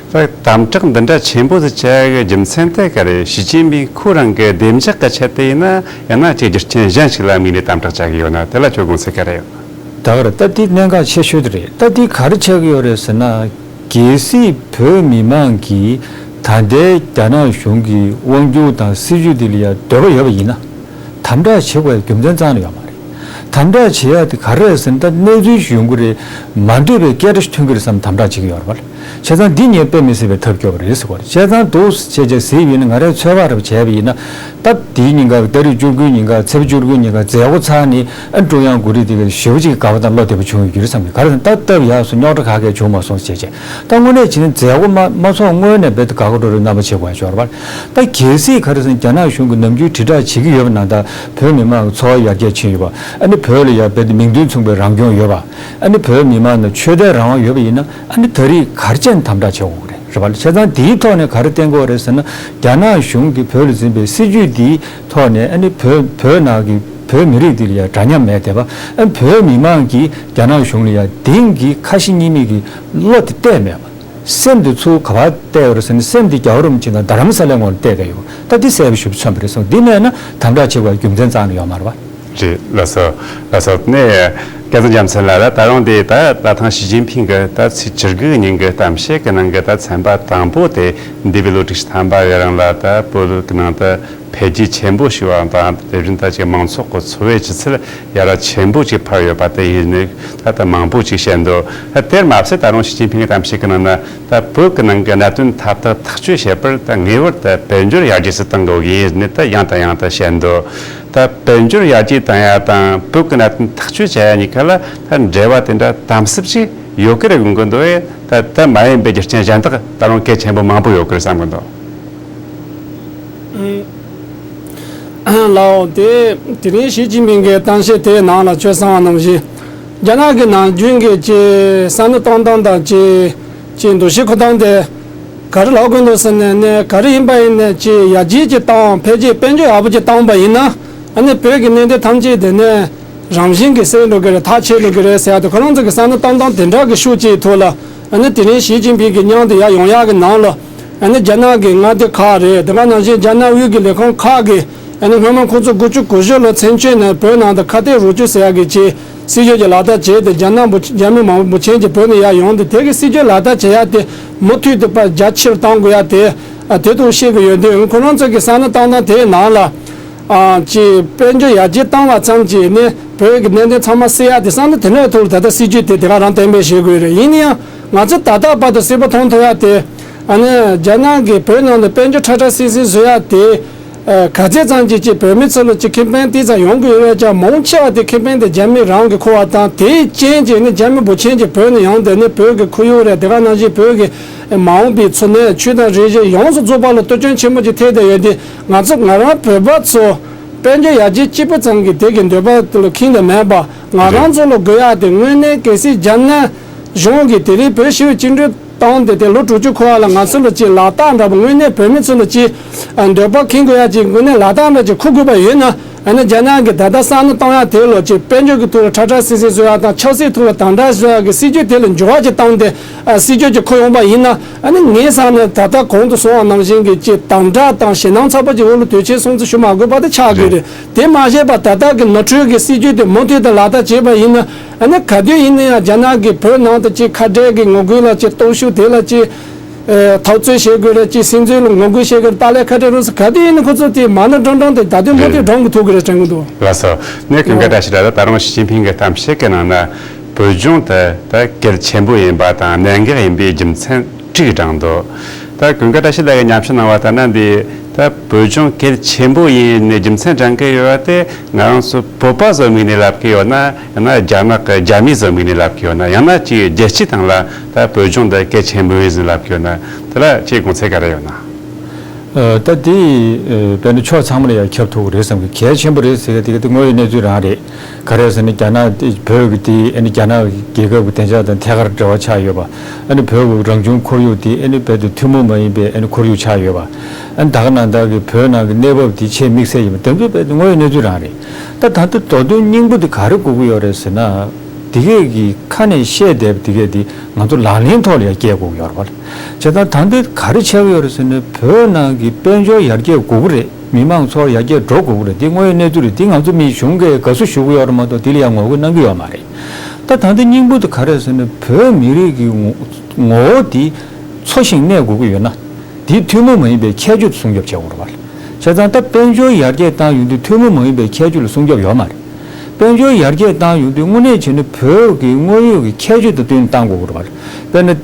ད་དམ་དྲག་འདི་འདྲ་ཆེན་པོ་ཞིག་བྱ་ཡ་གི་རྒྱུ་མཚན་དེ་ག་རེ། ཞི་ཅིན་ཕིང་ཁོ་རང་གི་བདེ་འཇགས་ཀྱི་ཆེད་དུ་ཡིན་ན། ཡང་ན་ཅིག་རྒྱུ་རྐྱེན་གཞན་ཞིག་ལ་དམིགས་ནས་དམ་དྲག་བྱ་གི་ཡོད་ན། དེ་ལ་ཁྱོད་དགོངས་ཚུལ་ག་རེ་ཡོད། ད་ག་རེ། ད་དེ་གནད་འགག་ཆེ་ཤོས་དེ་རེད། ད་དེ་ག་རེ་ཆགས་ཀྱི་ཡོད་རེད་ཟེར་ན། གལ་སྲིད་བོད་མི་མང་གིས་ད་ལྟའི་རྒྱ་ནག་གཞུང་གི་དབང་སྒྱུར་དང་སྲིད་བྱུས་འདི་ལ་ཡང་འདོད་པ་ཡོད་པ་ཡིན་ན། དམ་དྲག་བྱེད་དགོས་རྒྱུ་མཚན་རྩ་ནས་ཡོད་མ་རེད། དམ་དྲག་བྱེད་ཡ་དེ་ག་རེ་རེད་ཟེར་ན། ད་གནས་ཚུལ་ཞིག་ཡོང་གི་རེད། མ་འདོད་པའི་སྐད་སྒྲ་ཞིག་ཐོན་གྱི་རེད་བསམ་དམ་དྲག་བྱེད་ཀྱི་ཡོད་རེད་པ། བྱས་ཙང་འདི་ངས་དཔེ་མི་སྲིད་པའི་ཐབས་སྐྱོ་བ་རེད་ཟེར་གོ་རེད། བྱས་ཙང་འདུག་བྱས་བྱས་ཟེར་ཡིན་ན། ང་རས་ཚོད་དཔག་རེ་བྱས་པ་ཡིན་ན། ད་དེའི་ཉིན་ཀ་ཏ་རིག་བཅུ་དགུའི་ཉིན་ཀ་ཚེས་པ་བཅུ་དགུའི་ཉིན་ཀ་མཛད་སྒོ་ཚར་ནས། ཨ། ཀྲུང་དབྱང་འགོ་ཁྲིད་དེ་ག་ཞེ་པོ་ཅིག་དགའ་བ་དང་བློ་བདེ་པོ་བྱུང་ཡོད་རྒྱུ་རེད་བསམ་གི། ག་རེ་ཟེར་ན། ད་སྟབས་ཡག་སོང་། རྙོག་དྲ་ག་གེ་བྱུང་མ་སོང་ཟེར་བྱས། ད་དངོས་གནས་བྱས་ན་མཛད་སྒོ་མ་མ་ཚོགས་སྔོན་ནས་རྦད་དེ་དགའ་དགའ་སྤྲོ་སྤྲོ་རྣམ་པ་བྱེད་དགོས་ཡ་ཅིག་ཡོད་རེད་པ། ད་གལ་སྲིད་ག་རེ་ཟེར་ན། རྒྱ་ནག་གཞུང་གིས་ནམ་རྒྱུན་དྲིལ་བསྒྲགས་བྱེད་ཀྱི་ཡོད་པ་ནང་ལྟར་བོད་མི་མང་གི་འཚོ་བ་ཡར་རྒྱས་ཕྱིན་ཡོད་པ། ཨ་ནི་བོད་ལ་ཡང་རྦད་དེ་མིང་དོན་མཚུངས་པའི་རང་སྐྱོང་ཡོད་པ། ཨ་ནི་བོད་མི་མང་ནང་ཆོས་དད་རང་དབང་ཡོད་པ་ཡིན་ན། ཨ་ནི་ད་རེས་ག་རེ་བྱས་ནས་དམ་དྲག་བྱེད་དགོས་ཀྱི་རེད། རེད་པ། བྱས་ཙང་དེའི་ཐོག་ནས་ག་རེ་བསྟན་དགོས་རེད་ཟེར་ན། རྒྱ་ནག་གཞུང་གིས་བོད་ལ་འཛིན་པའི་སྲིད་བྱུས་འདིའི་ཐོག་ནས། ཨ་ནི་བོད་བོད་ནང་གི་བོད་མི་རིགས་འདི་ལ་ཡང་འདྲ་མཉམ་མེད་བསྡད་པ། ཨ་ནི་བོད་མི་མང་གིས་རྒྱ་ནག་གཞུང་ལ་ཡང་གཏིང་གི་ཁ་ཞེ་གཉིས་མེད་ཀྱི་བློ་དེ་གཏད་མེད་པ། སེམས་དེ་ཚུར་ག་པར་གཏད་ཡོད་རེད་ཟེར་ན། སེམས་དེ་རྒྱལ་བ་རིན་པོ་ཆེ་དང་རྡ་རམ་ས་ལའི་ངོས་ལ་གཏད་བསྡད་ཡོད། ད་འདི་གསལ་པོ་ཞེ་པོ་མཚོན་པ་རེད་སོང་། འདི་མེད་ན་དམ་དྲག་བྱེད་དགོས་རྒྱུ་མཚན་རྩ་ནས་ཡོད་མ་རེད་པ། རེད། ལགས་སོ། ལགས་སོ། ནས་སྐལ་བཟང་རྒྱལ་མཚན་ལགས། ད་རུང་དེ་ད་ད་ཐེངས་ཞི་ཅིན་ཕིང་གི་ད་ཚེས་བཅུ་དགུ་ཉིན་གྱི་གཏམ་བཤད་ཀྱི་ནང་གི་ད་ཚན་པ་དང་པོ་དེ། འདས་པའི་ལོ་དྲུག་ཅུ་ཐམ་པ་ཡི་རིང་ལ་ད་བོད་ཀྱི་ནང་དུ་འཕེལ་རྒྱས་ཆེན་པོ་ཞིག་བ་དང་། དེ་བཞིན་ད་ཅིག་མང་ཚོགས་ཀྱི་འཚོ་བའི་ཆུ་ཚད་ཡར་རྒྱས་ཆེན་པོ་ཅིག་འཕར་ཡོད་པ་དེ་ཡིན་ནི་ད་ད་མང་པོ་ཅིག་བཤད་འདུག། ད་དེར་མ་ཟད་ད་རུང་ཞི་ཅིན་ཕིང་གི་གཏམ་བཤད་ཀྱི་ནང་ན། ད་བོད་ཀྱི་ནང་གི་གནད་དོན་མཐའ་དག་ཐག་གཅོད་བྱེད་པར་ད་ངེས་པར་དུ་དཔལ་འབྱོར་ཡར་རྒྱས་སུ་གཏང་དགོས་ཀྱི་ཡིན་ནི་ད་ཡང་དང་ཡང་དུ་བཤད་འདུག། ད་དཔལ་འབྱོར་ཡར་རྒྱས་བཏང་ཡ་དང་བོད་ཀྱི་གནད་དོན་ཐག་གཅོད་བྱ་ཡ་གཉིས་ཀ་ལ་ད་འབྲེལ་བ་དེ་འདྲ་དམ་ཟབ་ཅིག་ཡོད་ཀྱི་རེད་དགོངས་ཀྱི་འདུག། ད་ད་མ་ཡིན་པའི་རྒྱུ་རྐྱེན་གཞན་དག་ད་རུང་གལ་ཆེན་པོ་མང་པོ་ཡོད་ཀྱི་རེད་བསམ་གྱི་འདུག། ལའོ། དེ་དེ་རིང་ཞི་ཅིན་ཕིང་གི་གཏམ་བཤད་དེའི་ནང་ལ་ཁྱོད་གསུངས་པ་ནང་བཞིན། རྒྱ་ནག་གི་ནམ་རྒྱུན་གྱི་ཅིག་བསམ་བློ་གཏོང་སྟངས་དང་། ཅིག་ཅིག་འདུ་ཤེས་འཁོར་སྟངས་དེ་ག་རེ་ལབ་དགོས་འདུག་ཟེར་ན། ནས་ག་རེ་ཡིན་པ་ཡིན་ནས་ཅིག་ཡར་རྒྱས་ཅིག་བཏང་། འཕེལ་རྒྱས་དཔལ་འབྱོར་ཡག་པོ་ཅིག་བཏང་པ་ཡིན་ན། ཨ་ནི་བོད་ཀྱི་གནད་དོན་ཐམས་ཅད་དེ་ནས་རང་བཞིན་གྱིས་སེལ་འགྲོ་གི་རེད། ཐག་ཆོད་འགྲོ་གི་རེད་ཟེར་ཡ་དེ། ཁོ་རང་ཚོ་གི་བསམ་བློ་གཏོང་སྟངས་དེ་འདྲ་གི་ཤུགས་ཅིག་ཐོག་ལ། ཨ་ནི་དེ་རིང་ཞི་ཅིན་ཕིང་གི་མཉམ་དུ་ཡར་ཡོང་ཡག་གི་ནང་ལ། ཨ་ནི་རྒྱ་ནག་གི་མངའ་སྡེ་ཁག་རེད། དེ་ག་ནང་བཞིན་རྒྱ་ནག་དབུས་ཀྱི་ལས་ཁུངས་ཁག་གིས། ཨ་ནི་སྔོན་མ་ཁོང་ཚོ་དགུ་བཅུ་གོ་བཞི་ལོ་མཚན་བཅད་ནས་བོད་ནང་དུ་ཁ་གཏད་རོགས་སྐྱོར་ཟེར་ཡག་གི་ཅིག་སྲིད་ཇུས་ཀྱི་ལག་བསྟར་བྱས་ཏེ། རྒྱ་ནག་འབུ་རྒྱ་མི་མང་པོ་འབོར་ཆེན་ཅིག་བོད་ནས་ཡར་ཡོང་སྟེ། དེ་གི་སྲིད་ཇུས་ལག་བསྟར་བྱེད་ཡག་དེ་མུ་མཐུད་དུ་ཕར་རྒྱ་ཆེར་གཏང་དགོས་ཡག་དེ། ཨ། དེ་ཐོག་བཤད་གི་ཡོད་དུས། ཁོ་རང་ཚོ་གི་བསམ་བློ་གཏོང་སྟངས་དེའི་ནང་ལ། ཨ། ཅིག་དཔལ་འབྱོར་ཡར་རྒྱས་བཏང་བ་ཙམ་གྱིས་ནི་བོད་ཀྱི་གནད་དོན་ཚང་མ་སེལ་ཡག་དེ། བསམ་བློ་དེ་འདྲའི་ཐོག་ལ་ད་ལྟ་སྲིད་ཇུས་དེ་དེ་ག་རང་གཏན་འབེབས་བྱེད་དགོས་རེད། ཡིན་ན་ཡང་ང་ཚོ་ད་ལྟ་བར་དུ་གསལ་པོ་མཐོང་ཐུབ་ཡག་དེ། ཨ་ནི་རྒྱ་ནག་གིས་བོད་ནང་དུ་དཔལ་འབྱོར་ཁྲ་ཁྲ་སིང་སིང་བཟོ་ཡག་དེ། ཨ། ག་ཚད་ཙམ་གྱིས་ཅིག་བོད་མི་ཚོ་ལ་ཅིག་ཁེ་ཕན་ཏོག་ཙམ་ཡོང་གི་ཡོད་རེད་ཀྱང་། མང་ཆེ་བ་དེ་ཁེ་ཕན་དེ་རྒྱ་མི་རང་གིས་ཁུར་བ་དང་། དེའི་རྐྱེན་གྱིས་ནི་རྒྱ་མི་འབོར་ཆེན་ཅིག་བོད་ནས་ཡོང་སྟེ་ནི་བོད་ཀྱི་ཁོར་ཡུག་རེད། དེ་ག་ནང་བཞིན་བོད་ཀྱི་མ་འོངས་པའི་འཚོ་གནས། ཆོས་དང་རིག་གཞུང་ཡོངས་སུ་རྫོགས་པ་ལ་གཏོར་སྐྱོན་ཆེན་པོ་ཅིག་ཐེབས་བསྡད་ཡོད་དུས། ང་ཚོ་ང་རང་བོད་པ་ཚོ་དཔལ་འབྱོར་ཡར་རྒྱས་གཅིག་པུ་ཙམ་གྱིས་དེ་གི་འདོད་པ་དེ་ལ་ཁེངས་ཏེ་མེད་པ། ང་རང་ཚོ་ལ་དགོས་ཡག་དེ་དངོས་གནས་གལ་སྲིད་རྒྱ་ནག་གཞུང་གིས་དེ་རིང་བོད་ཞི་བའི་བཅིངས་འགྲོལ་བཏང་སྟེ་དེ་ལོ་དྲུག་ཅུ་འཁོར་བ་ལ་ང་ཚོ་ལ་ཅིག་ལག་རྟགས་འདྲ་པོ། དངོས་གནས་བོད་མི་ཚོ་ལ་ཅིག་འདོད་པ་ཁེངས་དགོས་ཡག་ཅིག་དངོས་གནས་ལག་རྟགས་འདྲ་ཅིག་ཁུར་དགོས་པ་ཡོད་ན། ཨ་ནི་རྒྱ་ནག་གིས་ད་ལྟ་བསམ་བློ་གཏོང་ཡག་དེ་ལ་ཅིག་དཔལ་འབྱོར་གྱི་ཐོག་ལ་ཁྲ་ཁྲ་སིང་སིང་བཟོ་ཡག་དང་། ཆབ་སྲིད་ཐོག་ལ་དམ་དྲག་བཟོ་ཡག་གི་སྲིད་ཇུས་དེ་ལ་འགྱུར་བ་ཅིག་བཏང་སྟེ། ཨ། སྲིད་ཇུས་ཅིག་འཁྱེར་ཡོང་པ་ཡིན་ན། ཨ་ནི་ངའི་བསམ་ནས་ད་ལྟ་གོང་དུ་གསུངས་པ་ནང་བཞིན་གྱི་ཅིག་དམ་དྲག་དང་ཞེད་སྣང་ཚ་པོ་ཅིག་འོག་ལ་དོལ་རྒྱལ་སྲུང་བརྩི་ཞུ་མ་དགོས་པ་དེ་ཆགས་དགོས་རེད། དེ་མ་བྱས་པར་ད་ལྟ་གི་ནོར་འཁྲུལ་གྱི་སྲིད་ཇུས་དེ་མུ་མཐུད་དུ་ལག་བསྟར་བྱས་པ་ཡིན་ན། ཨ་ནི་ག་དུས་ཡིན་ན་ཡང་རྒྱ་ནག་གིས་བོད་ནང་དུ་ཅིག་ཁ་བྲལ་གྱི་ངོ་རྒོལ་ལ་ཅིག་སྟོབས་ཤུགས་དེ་ལ་ཅིག་ཨེ། འཐབ་རྩོད་བྱེད་དགོས་རེད། ཅིག་སྲིད་འཛིན་ལ་ངོ་རྒོལ་བྱེད་དགོས་རེད། ཏཱ་ལའི་ཁ་བྲལ་རོགས་ཟེར་ག་དུས་ཡིན་ན་ཁོ་ཚོ་དེ་མ་ཎི་བགྲང་བགྲང་དེ་ད་དུང་མུ་མཐུད་བགྲང་གི་ཐུག་གི་རེད་དྲན་གི་འདུག། ལགས་སོ། ནས་ཀུན་དགའ་བཀྲ་ཤིས་ལགས། ད་རུང་ཞི་ཅིན་ཕིང་གི་གཏམ་བཤད་ཀྱི་ནང་ན། བོད་ལྗོངས་དེ་ད་གལ་ཆེན་པོ་ཡིན་པ་དང་གནད་འགག་ཡིན་པའི་རྒྱུ་མཚན་དྲུག་བགྲངས་འདུག། ད་ཀུན་དགའ་བཀྲ་ཤིས་ལགས་ཀྱིས་ཉམས་ཞིབ་གནང་བ་ལྟར་ན། འདི་ད་བོད་ལྗོངས་གལ་ཆེན་པོ་ཡིན་ནས་རྒྱུ་མཚན་བགྲངས་ཀྱི་ཡོད་པ་དེ། ང་རང་ཚོ་བོད་པ་ཚོའི་མིང་ནས་ལབ་ཀྱི་ཡོད་ན། ཡང་ན་རྒྱ་ནག་གི་རྒྱ་མི་ཚོའི་མིང་ནས་ལབ་ཀྱི་ཡོད་ན། ཡང་ན་ཅིག་རྒྱལ་སྤྱིའི་སྟེང་ལ་ད་བོད་ལྗོངས་འདི་གལ་ཆེན་པོ་ཡིན་ཟེར་ལབ་ཀྱི་ཡོད་ན། དེ་ལ་ཁྱེད་དགོངས་ཚུལ་ག་རེ་ཡོད་ན། ཨ། ད་དེ། ཨ། དཔེར་ན་ཕྱོགས་ཚང་མ་ལ་ཡང་ཁྱབ་ཐུབ་ཀྱི་རེད་བསམ་གི། གལ་ཆེན་པོ་རེད་ཟེར་གི་དེ་ག་དེ་དངོས་ཡོད་གནས་ཚུལ་རང་རེད། ག་རེ་ཟེར་ན། རྒྱ་ནག་དེ་བོད་ཀྱི་དེ། ཨ་ནི་རྒྱ་ནག་རྒྱལ་ཁབ་ཀྱི་བདེ་འཇགས་དང་ཐད་ཀར་འབྲེལ་བ་ཆགས་ཡོད་པ། ཨ་ནི་བོད་ཀྱི་རང་བྱུང་ཁོར་ཡུག་དེ། ཨ་ནི་རྦད་དེ་ཐུན་མོང་མ་ཡིན་པའི། ཨ་ནི་ཁོར་ཡུག་ཆགས་ཡོད་པ། ཨ་ནི་ད་ག་ནང་ལྟར་གྱི་བོད་ནང་གི་གནས་བབ་དེ་ཆེས་དམིགས་བསལ་ཡིན་པ། དེ་ཚོ་རྦད་དེ་དངོས་ཡོད་གནས་ཚུལ་རང་རེད། ད་ད་ལྟ་མདོ་དོན་སྙིང་པོ་དེ་ག་རེ་དགོས་ཀྱི་ཡོད་རེད་ཟེར་ན། དེ་གས་ཀྱི་ཁ་ནས་བཤད་བསྡད་པ་དེ་གས་དེ་ང་ཚོ་ལག་ལེན་ཐོག་ལ་ཡང་བསྐྱལ་དགོས་ཀྱི་ཡོད་རེད་པ། བྱས་ཙང་ད་ལྟ་ག་རེ་ཆགས་ཀྱི་ཡོད་རེད་ཟེར་ན། བོད་ནང་གི་དཔལ་འབྱོར་ཡར་རྒྱས་དགོས་ཀྱི་རེད། མི་མང་འཚོ་བ་ཡར་རྒྱས་འགྲོ་དགོས་ཀྱི་རེད། དེ་དངོས་ཡོད་གནས་ཚུལ་རེད། དེ་ང་ཚོ་མི་གཞུང་གིས་དགའ་བསུ་ཞུ་གི་ཡོད་རེད་མ་གཏོགས། དེ་ལ་ཡང་ངོ་རྒོལ་གནང་གི་ཡོད་མ་རེད། ད་ད་ལྟ་སྙིང་པོ་དེ་ག་རེ་ཟེར་ན། བོད་མི་རིགས་ཀྱི་ངོ་ངོ་བོ་དེ་འཚོ་ཞིང་གནས་དགོས་ཀྱི་ཡོད་ན། དེ་ཐུན་མོང་མ་ཡིན་པའི་ཁྱད་ཆོས་དེ་སྲུང་སྐྱོབ་བྱེད་དགོས་རེད་པ། བྱས་ཙང་ད་དཔལ་འབྱོར་ཡར་རྒྱས་བཏང་ཡོང་དུས་ཐུན་མོང་མ་ཡིན་པའི་ཁྱད་ཆོས་ལ་སྲུང་སྐྱོབ་ཡོད་མ་རེད། དཔལ་འབྱོར་ཡར་རྒྱས་བཏང་ཡོང་དུས་དངོས་གནས་བྱས་ན་བོད་ཀྱི་དངོས་ཡོད་ཀྱི་ཁྱད་ཆོས་དང་བསྟུན་བཏང་དགོས་ཀྱི་རེད་པ། དཔེར་ན།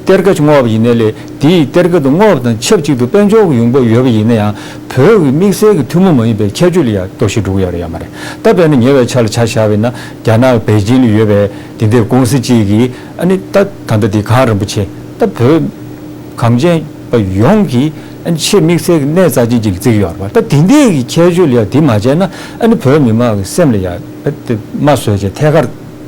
གཏེར་ཁ་ཅིག་བསྔོགས་པ་ཡིན་ནའི་ལས། དེའི་གཏེར་ཁ་དེ་བསྔོགས་པ་དང་ཆབས་ཅིག་ཏུ་དཔལ་འབྱོར་གྱི་ཡོང་འབབ་ཡོད་པ་ཡིན་ན་ཡང་། བོད་ཀྱི་དམིགས་བསལ་གྱི་ཐུན་མོང་མ་ཡིན་པའི་ཁྱད་ཆོས་ལ་ཡང་གཏོར་བཤིག་འགྲོ་གི་ཡོད་རེད་ཡོད་མ་རེད། ད་དཔེར་ན་ཉེ་བའི་ཆར་ལ་ཆ་བཞག་པ་ཡིན་ན། རྒྱ་ནག་པེ་ཅིང་ལ་ཡོད་པའི་དེ་འདྲའི་ཀུང་སི་གཅིག་གིས། ཨ་ནི་ད་ད་ལྟ་དེ་གངས་རིན་པོ་ཆེ། ད་བོད་གངས་ཅན་པ་ཡོངས་ཀྱི། ཨ་ནི་ཆེས་དམིགས་བསལ་གྱི་གནས་རྩ་ཆེན་ཅིག་ལ་བརྩི་གི་ཡོད་རེད་པ། ད་དེ་འདྲའི་གི་ཁྱད་ཆོས་ལ་ཡང་དེ་མ་བྱས་ན། ཨ་ནི་བོད་མི་མང་གི་སེམས་ལ་ཡང་དེ་དམའ་བཟོས་བྱས་ཐད་ཀར་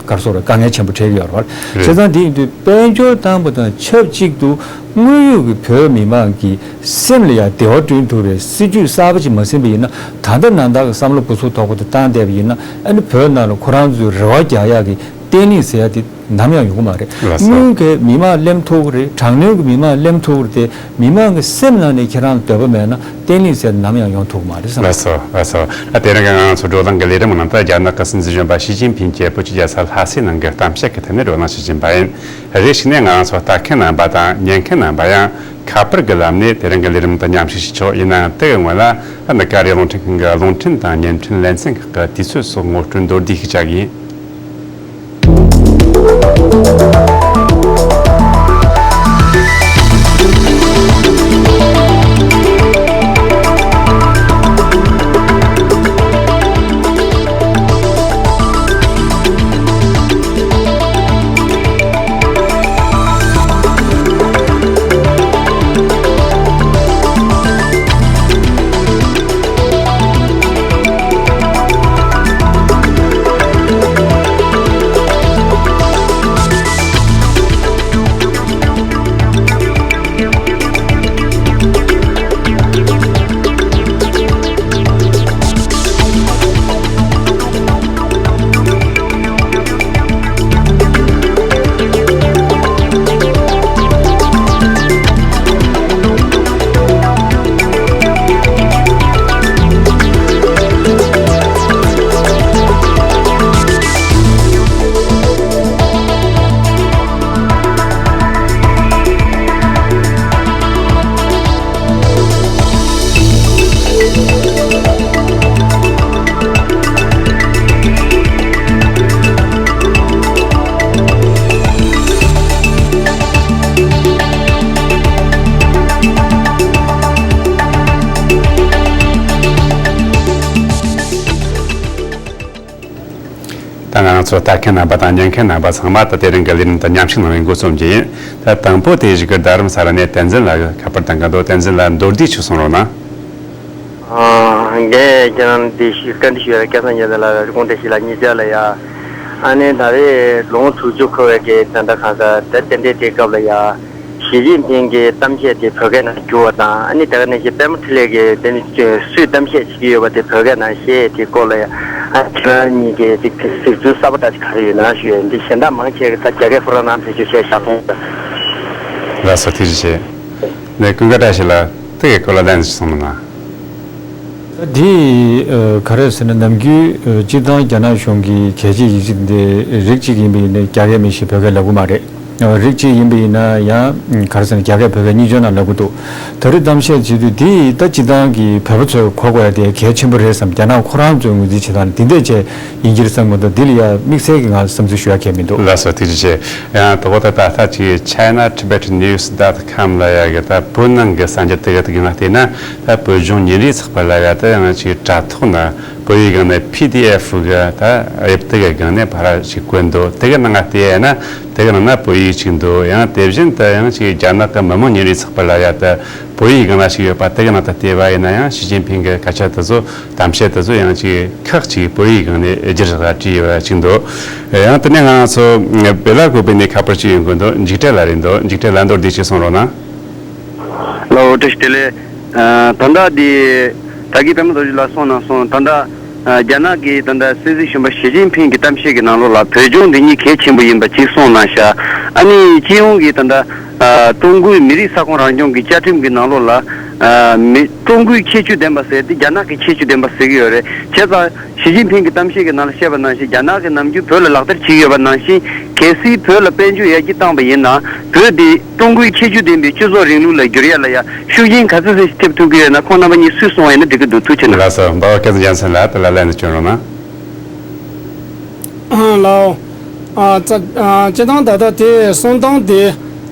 ག་རེ་ཟེར་དགོས་རེད། དཀའ་ངལ་ཆེན་པོ་འཕྲད་ཀྱི་ཡོད་རེད་པ། རེད། བྱས་ཙང་དེ་ཡིན་དུས་དཔལ་འབྱོར་བཏང་པ་དང་ཆབས་ཅིག་ཏུ་དངོས་ཡོད་ཀྱི་བོད་མི་མང་གི་སེམས་ལ་ཡང་བདེ་བ་བསྐྲུན་ཐུབ་པའི་སྲིད་ཇུས་གསར་པ་ཅིག་མ་ཟིན་པ་ཡིན་ན། ད་ལྟ་ནང་ལྟར་གྱི་བསམ་བློ་འབུ་ཚུགས་དོག་པོ་དེ་བཏང་བསྡད་པ་ཡིན་ན། ཨ་ནི་བོད་ནང་ལ་ཁོ་རང་ཚོའི་རེ་བ་རྒྱག་ཡག་གི་བརྟན་ལྷིང་ཟེར་ཡག་དེ་ནམ་ཡང་ཡོང་གི་མ་རེད། ལགས་སོ། དངུལ་གྱིས་མི་མང་ལེན་ཐུབ་ཀྱི་རེད། དྲག་གནོན་གྱིས་མི་མང་ལེན་ཐུབ་ཀྱི་རེད་དེ། མི་མང་གི་སེམས་ནང་ནས་ཁྱེད་རང་ལ་འདོད་པ་མེད་ན། བརྟན་ལྷིང་ཟེར་ནམ་ཡང་ཡོང་ཐུབ་ཀྱི་མ་རེད་བསམ། ལགས་སོ། ལགས་སོ། ད་དེ་རིང་གི་ང་ཚོ་བགྲོ་གླེང་གི་ལས་རིམ་ནང་དུ། རྒྱ་ནག་གི་སྲིད་འཛིན་གཞོན་པ་ཞི་ཅིན་ཕིང་གིས་བོད་ཀྱི་རྒྱལ་ས་ལྷ་སའི་ནང་གི་གཏམ་བཤད་ཀྱི་ཐད་ནས་བགྲོ་གླེང་ཞུ་བཞིན་པ་ཡིན། རེ་ཞིག་ནས་ང་ཚོ་ལྟ་མཁན་རྣམ་པ་དང་ཉན་མཁན་རྣམ་པ་ཡང་ཁ་པར་གྱི་ལམ་ནས་དེ་རིང་གི་ལས་རིམ་དུ་མཉམ་ཞུགས་བྱེད་ཆོག་ཡིན་ནའང་དེ་གི་སྔོན་ལ། ཨ་ནི་ཀ་རེ་རླུང་འཕྲིན་ཁང་གི་རླུང་འཕྲིན་དང་བརྙན་འཕྲིན་ལེ་ཚན་ཁག་གི་དུས་ཚོད་སོགས་ངོ་སྤྲོད་མདོར་བསྡུས་ཤིག་བྱ་གི་ཡིན། ད་ང་ཚོ་ལྟ་མཁན་རྣམ་པ་དང་ཉན་མཁན་རྣམ་པ་ཚང་མ་ད་དེ་རིང་གི་ལས་རིམ་དུ་མཉམ་ཞུགས་གནང་བའི་འགོ་རྩོམ་གྱི་ཡིན། ད་དང་པོ་དེ་ཞིག་གི་རྡ་རམ་ས་ལ་ནས་བསྟན་འཛིན་ལགས་ཀྱིས་ཁ་པར་བཏང་གི་འདུག་བསྟན་འཛིན་ལགས། མདོར་བསྡུས་ཅིག་གསུང་རོགས་གནང་། ཨ། ངས་ཁྱེད་རང་འདི་ཞུ་བཀའ་འདྲི་ཞུ་ཡ་རེད། སྐལ་བཟང་རྒྱལ་མཚན་ལགས། རི་ཀོན་བཀྲ་ཤིས་ལགས་གཉིས་ཆ་ལ་ཡ། ཨ་ནི་ད་རེས་ལོ་ངོ་དྲུག་ཅུ་འཁོར་བའི་གི་ད་ལྟ་གང་ཟག་ད་རྟེན་འབྲེལ་དེའི་སྐབས་ལ་ཡ། ཞི་ཅིན་ཕིང་གི་གཏམ་བཤད་དེ་བོད་སྐད་ནང་བསྒྱུར་བ་དང་། ཨ་ནི་དེ་ག་ནང་བཞིན་པད་མ་འཕྲིན་ལས་ཀྱིས་དེ་ནི་སུས་གཏམ་བཤད་བྱེད་ཀྱི་ཡོད་པ་དེ་བོད་སྐད་ནང་བཤད་དེ་སྐོར་ལ་ཡ། ཨ། ཁྱེད་རང་གཉིས་ཀྱིས་ཅིག་གཟིགས་ཚུལ་གསར་པ་འདྲ་ཅིག་ག་རེ་ཡོད་ན་ཞུ་ཡ། འདི་གཞན་དག་མང་ཆེ་གིས་ད་རྒྱ་སྐད་ཁོ་རང་ནང་བེད་སྤྱོད་བྱས་བཞག་སོང་། ལགས་སོ། ཐུགས་རྗེ་ཆེ། ནས་ཀུན་དགའ་བཀྲ་ཤིས་ལགས། དེ་གི་སྐོར་ལ་ལན་ཞིག་གསུང་གནང་ན། འདི་ཨ་ག་རེ་ཟེར་ན། ནམ་རྒྱུན་ཨ་སྤྱིར་བཏང་རྒྱ་ནག་གཞུང་གི་གལ་ཆེའི་ཡིག་ཆ་འདི་རིགས་གཅིག་ཡིན་པ་ཡིན་ན་རྒྱ་སྐད་མི་ཤེས། བོད་སྐད་ལབ་ཀྱི་མ་རེད། ཨ་རིགས་གཅིག་ཡིན་པ་ཡིན་ན་ཡང་ག་རེ་ཟེར་ན། རྒྱ་སྐད་བོད་སྐད་གཉིས་ཆ་ནང་ལབ་ཀྱི་འདུག་ད་རེས་གཏམ་བཤད་བྱེད་དུས་འདི་ད་སྤྱིར་བཏང་གི་བོད་པ་ཚོས་གོ་དགོས་ཡ་དེ་གལ་ཆེན་པོ་རེད་བསམ། རྒྱ་ནག་ཁོ་རང་ཚོའི་ངོས་འཛིན་བྱེད་སྟངས་འདི་འདྲས་བྱས་ཡིན་གྱི་རེད་བསམ་གྱི་འདུག་འདི་ལ་ཡ་དམིགས་བསལ་གྱི་ང་བསམ་ཚུལ་ཞུ་ཡ་གང་ཡང་མི་འདུག་ལགས་སོ། ཐུགས་རྗེ་ཆེ། ཡང་དོ་གོ་ད་ད་ལྟ་ཅིག་China Tibetan News dot com ལ་ཡ་གི་ད་བོད་ནང་གི་གསར་འགྱུར་དེ་ག་དེ་གི་ནང་བལྟས་ན། ད་བོད་ལྗོངས་ཉིན་རེའི་ཚགས་པར་ལ་ཡ་ད་ཡང་ཅིག་དྲ་ཐོག་ན་བོད་ཡིག་སྒང་ནས་P D F གི་ད་དབྱིབས་དེ་གི་སྒང་ནས་ཕར་ཅིག་བཀོད་འདུག་དེ་གི་ནང་ང་བལྟས་ན་དེ་གི་ནང་ན་བོད་ཡིག་ཅིག་འདུག་ཡང་དེ་བཞིན་དུ་ཡང་ཅིག་རྒྱ་ནག་གི་མི་དམངས་ཉིན་རེའི་ཚགས་པར་ལ་ཡ་ད་བོད་ཡིག་སྒང་ལ་ཞིག་ཡོད་པ། དེ་གི་ནང་དུ་བལྟས་པ་ཡིན་ན་ཡང་ཞི་ཅིན་ཕིང་གི་སྐད་ཆ་དེ་ཚོ། གཏམ་བཤད་དེ་ཚོ་ཡང་ཅིག་ཁག་ཅིག་བོད་ཡིག་སྒང་ནས་བསྒྱུར་བཞག་བྲིས་ཡོད་པ་ཅིག་འདུག་ཡང་དེ་ནས་ང་ཚོ་བེ་ལ་ཀུ་པེ་ནས་ཁ་པར་ཅིག་ཡོང་གི་འདུག་འཇིགས་བྲལ་ལགས་རེད་འདུག་འཇིགས་བྲལ་ལགས། མདོར་བསྡུས་ཅིག་གསུང་རོགས་གནང་། ལགས་འོ། བཀྲ་ཤིས་བདེ་ལེགས། ཨ། ད་ལྟ་འདི་ད་གིན་པད་མ་རྡོ་རྗེ་ལགས་གསུངས་གནང་སོང་། ད་ལྟ་ཨ་རྒྱ་ནག་གི་ད་ལྟ་སྲིད་འཛིན་གཞོན་པ་ཞི་ཅིན་ཕིང་གི་གཏམ་བཤད་ཀྱི་ནང་ལོགས་ལ་བོད་ལྗོངས་འདི་ཉིད་གལ་ཆེན་པོ་ཡིན་པ་ཅིག་གསུངས་གནང་ཤག་ཨ་ནི་སྤྱི་ཡོངས་ཀྱི་ད་ལྟ་ཨ་ཀྲུང་གོའི་མི་རིགས་ས་ཁོངས་རང་སྐྱོང་གི་བཅའ་ཁྲིམས་ཀྱི་ནང་ལོགས་ལ་ ཨ་མི་ཀྲུང་གོའི་ཁྱད་ཆོས་ལྡན་པ་ཟེར་ཏེ་རྒྱ་ནག་གི་ཁྱད་ཆོས་ལྡན་པ་ཟེར་གྱི་ཡོད་རེད། བྱས་ཙང་ཞི་ཅིན་ཕིང་གི་གཏམ་བཤད་ཀྱི་ནང་ལ་བཤད་པ་ནང་བཞིན་རྒྱ་ནག་གིས་ནམ་རྒྱུན་བོད་ལ་ལག་བསྟར་བྱེད་ཀྱི་ཡོད་པ་ནང་བཞིན་གལ་སྲིད་བོད་ལ་དཔལ་འབྱོར་ཡར་རྒྱས་བཏང་པ་ཡིན་ན་བོད་འདི་ཀྲུང་གོའི་ཁྱད་ཆོས་ལྡན་པའི་སྤྱི་ཚོགས་རིང་ལུགས་ལ་བསྒྱུར་ཡ་ལ་ཡ་ཤུགས་རྐྱེན་ག་ཚོད་ཙམ་ཞིག་ཐེབས་ཐུབ་ཀྱི་ཡོད་ན་ཁོང་རྣམ་པ་གཉིས་སུས་གསུངས་པ་ཡིན་ན་འགྲིག་གི་འདུག་ཐུགས་རྗེ་གནང་། ལགས་སོ། འབའ་བ་སྐལ་བཟང་རྒྱལ་མཚན་ལགས་དེ་ལ་ལན་དུ་བྱོན་རོགས་གནང་། ལའོ། ཨ་ཙ་ཨ་སྤྱིར་བཏང་ད་ལྟ་དེ་གསུང་སྟངས་དེ་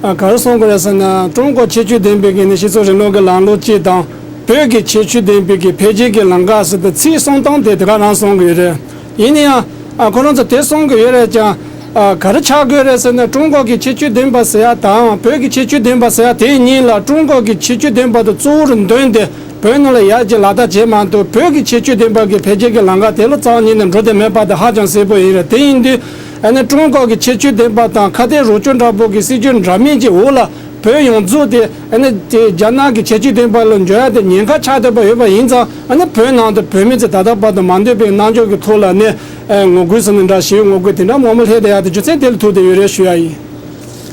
ཨ་ག་རེ་གསུང་དགོས་རེད་ཟེར་ན་ཀྲུང་གོ་ཁྱད་ཆོས་ལྡན་པའི་གི་ནི་སྤྱི་ཚོགས་རིང་ལུགས་ཀྱི་ལམ་ལུགས་སྤྱི་དང་བོད་ཀྱི་ཁྱད་ཆོས་ལྡན་པའི་གི་འཕེལ་རྒྱས་ཀྱི་ལམ་ཁ་ཟེར་ཏེ་ཚིག་གསུང་སྟངས་དེ་དེ་ག་རང་གསུང་གི་ཡོད་རེད། ཡིན་ན་ཡང་ཨ་ཁོ་རང་ཚོ་དེ་གསུང་གི་ཡོད་རེད་ཀྱང་ཨ་ག་རེ་ཆགས་དགོས་རེད་ཟེར་ན་ཀྲུང་གོ་གི་ཁྱད་ཆོས་ལྡན་པ་ཟེར་ཡ་དང་བོད་ཀྱི་ཁྱད་ཆོས་ལྡན་པ་ཟེར་ཡ་དེ་གཉིས་ལ་ཀྲུང་གོ་གི་ཁྱད་ཆོས་ལྡན་པ་དེ་གཙོ་བོར་འདོན་ཏེ། བོད་ནང་ལ་ཡར་རྒྱས་ལག་བསྟར་བྱེད་མ་ཐུབ། བོད་ཀྱི་ཁྱད་ཆོས་ལྡན་པ་གི་འཕེལ་རྒྱས་ཀྱི་ལམ་ཁ་དེ་ལ་རྩ་བ་ཉིད་ནས་འགྲོ་བདེ་མེད་པ་དེ་ཧ་ཅང་གསལ་པོ་ཡིན་རེད། དེ་ཡིན་དུས་ཨ་ནི་ཀྲུང་གོ་གི་ཁྱད་ཆོས་ལྡན་པ་དང་ཁ་གཏད་རོགས་སྐྱོར་འདྲ་པོ་གི་སྲིད་ཇུས་འདྲ་མིན་གྱི་འོག་ལ་བོད་ཡོངས་རྫོགས་དེ་ཨ་ནི་དེ་རྒྱ་ནག་གི་ཁྱད་ཆོས་ལྡན་པ་ལ་འགྱུར་ཡ་དེ་ཉེན་ཁ་ཆགས་བསྡད་པ་ཡོད་པ་ཡིན་ཙང་ཨ་ནི་བོད་ནང་དུ་བོད་མི་ཚོས་ད་ལྟ་བར་དུ་མ་འདོད་པའི་རྣམ་འགྱུར་གྱི་ཐོག་ལ་ནི་ངོ་རྒོལ་ཟེར་ནི་འདྲ་ཞིག་ངོ་རྒོལ་དེ་འདྲ་མང་པོ་སླེབས་བསྡད་ཡ་དེ་རྒྱུ་མཚན་དེ་ལ་ཐུག་བསྡད་ཡོད་རེད་ཞུ་ཡ་ཡིན།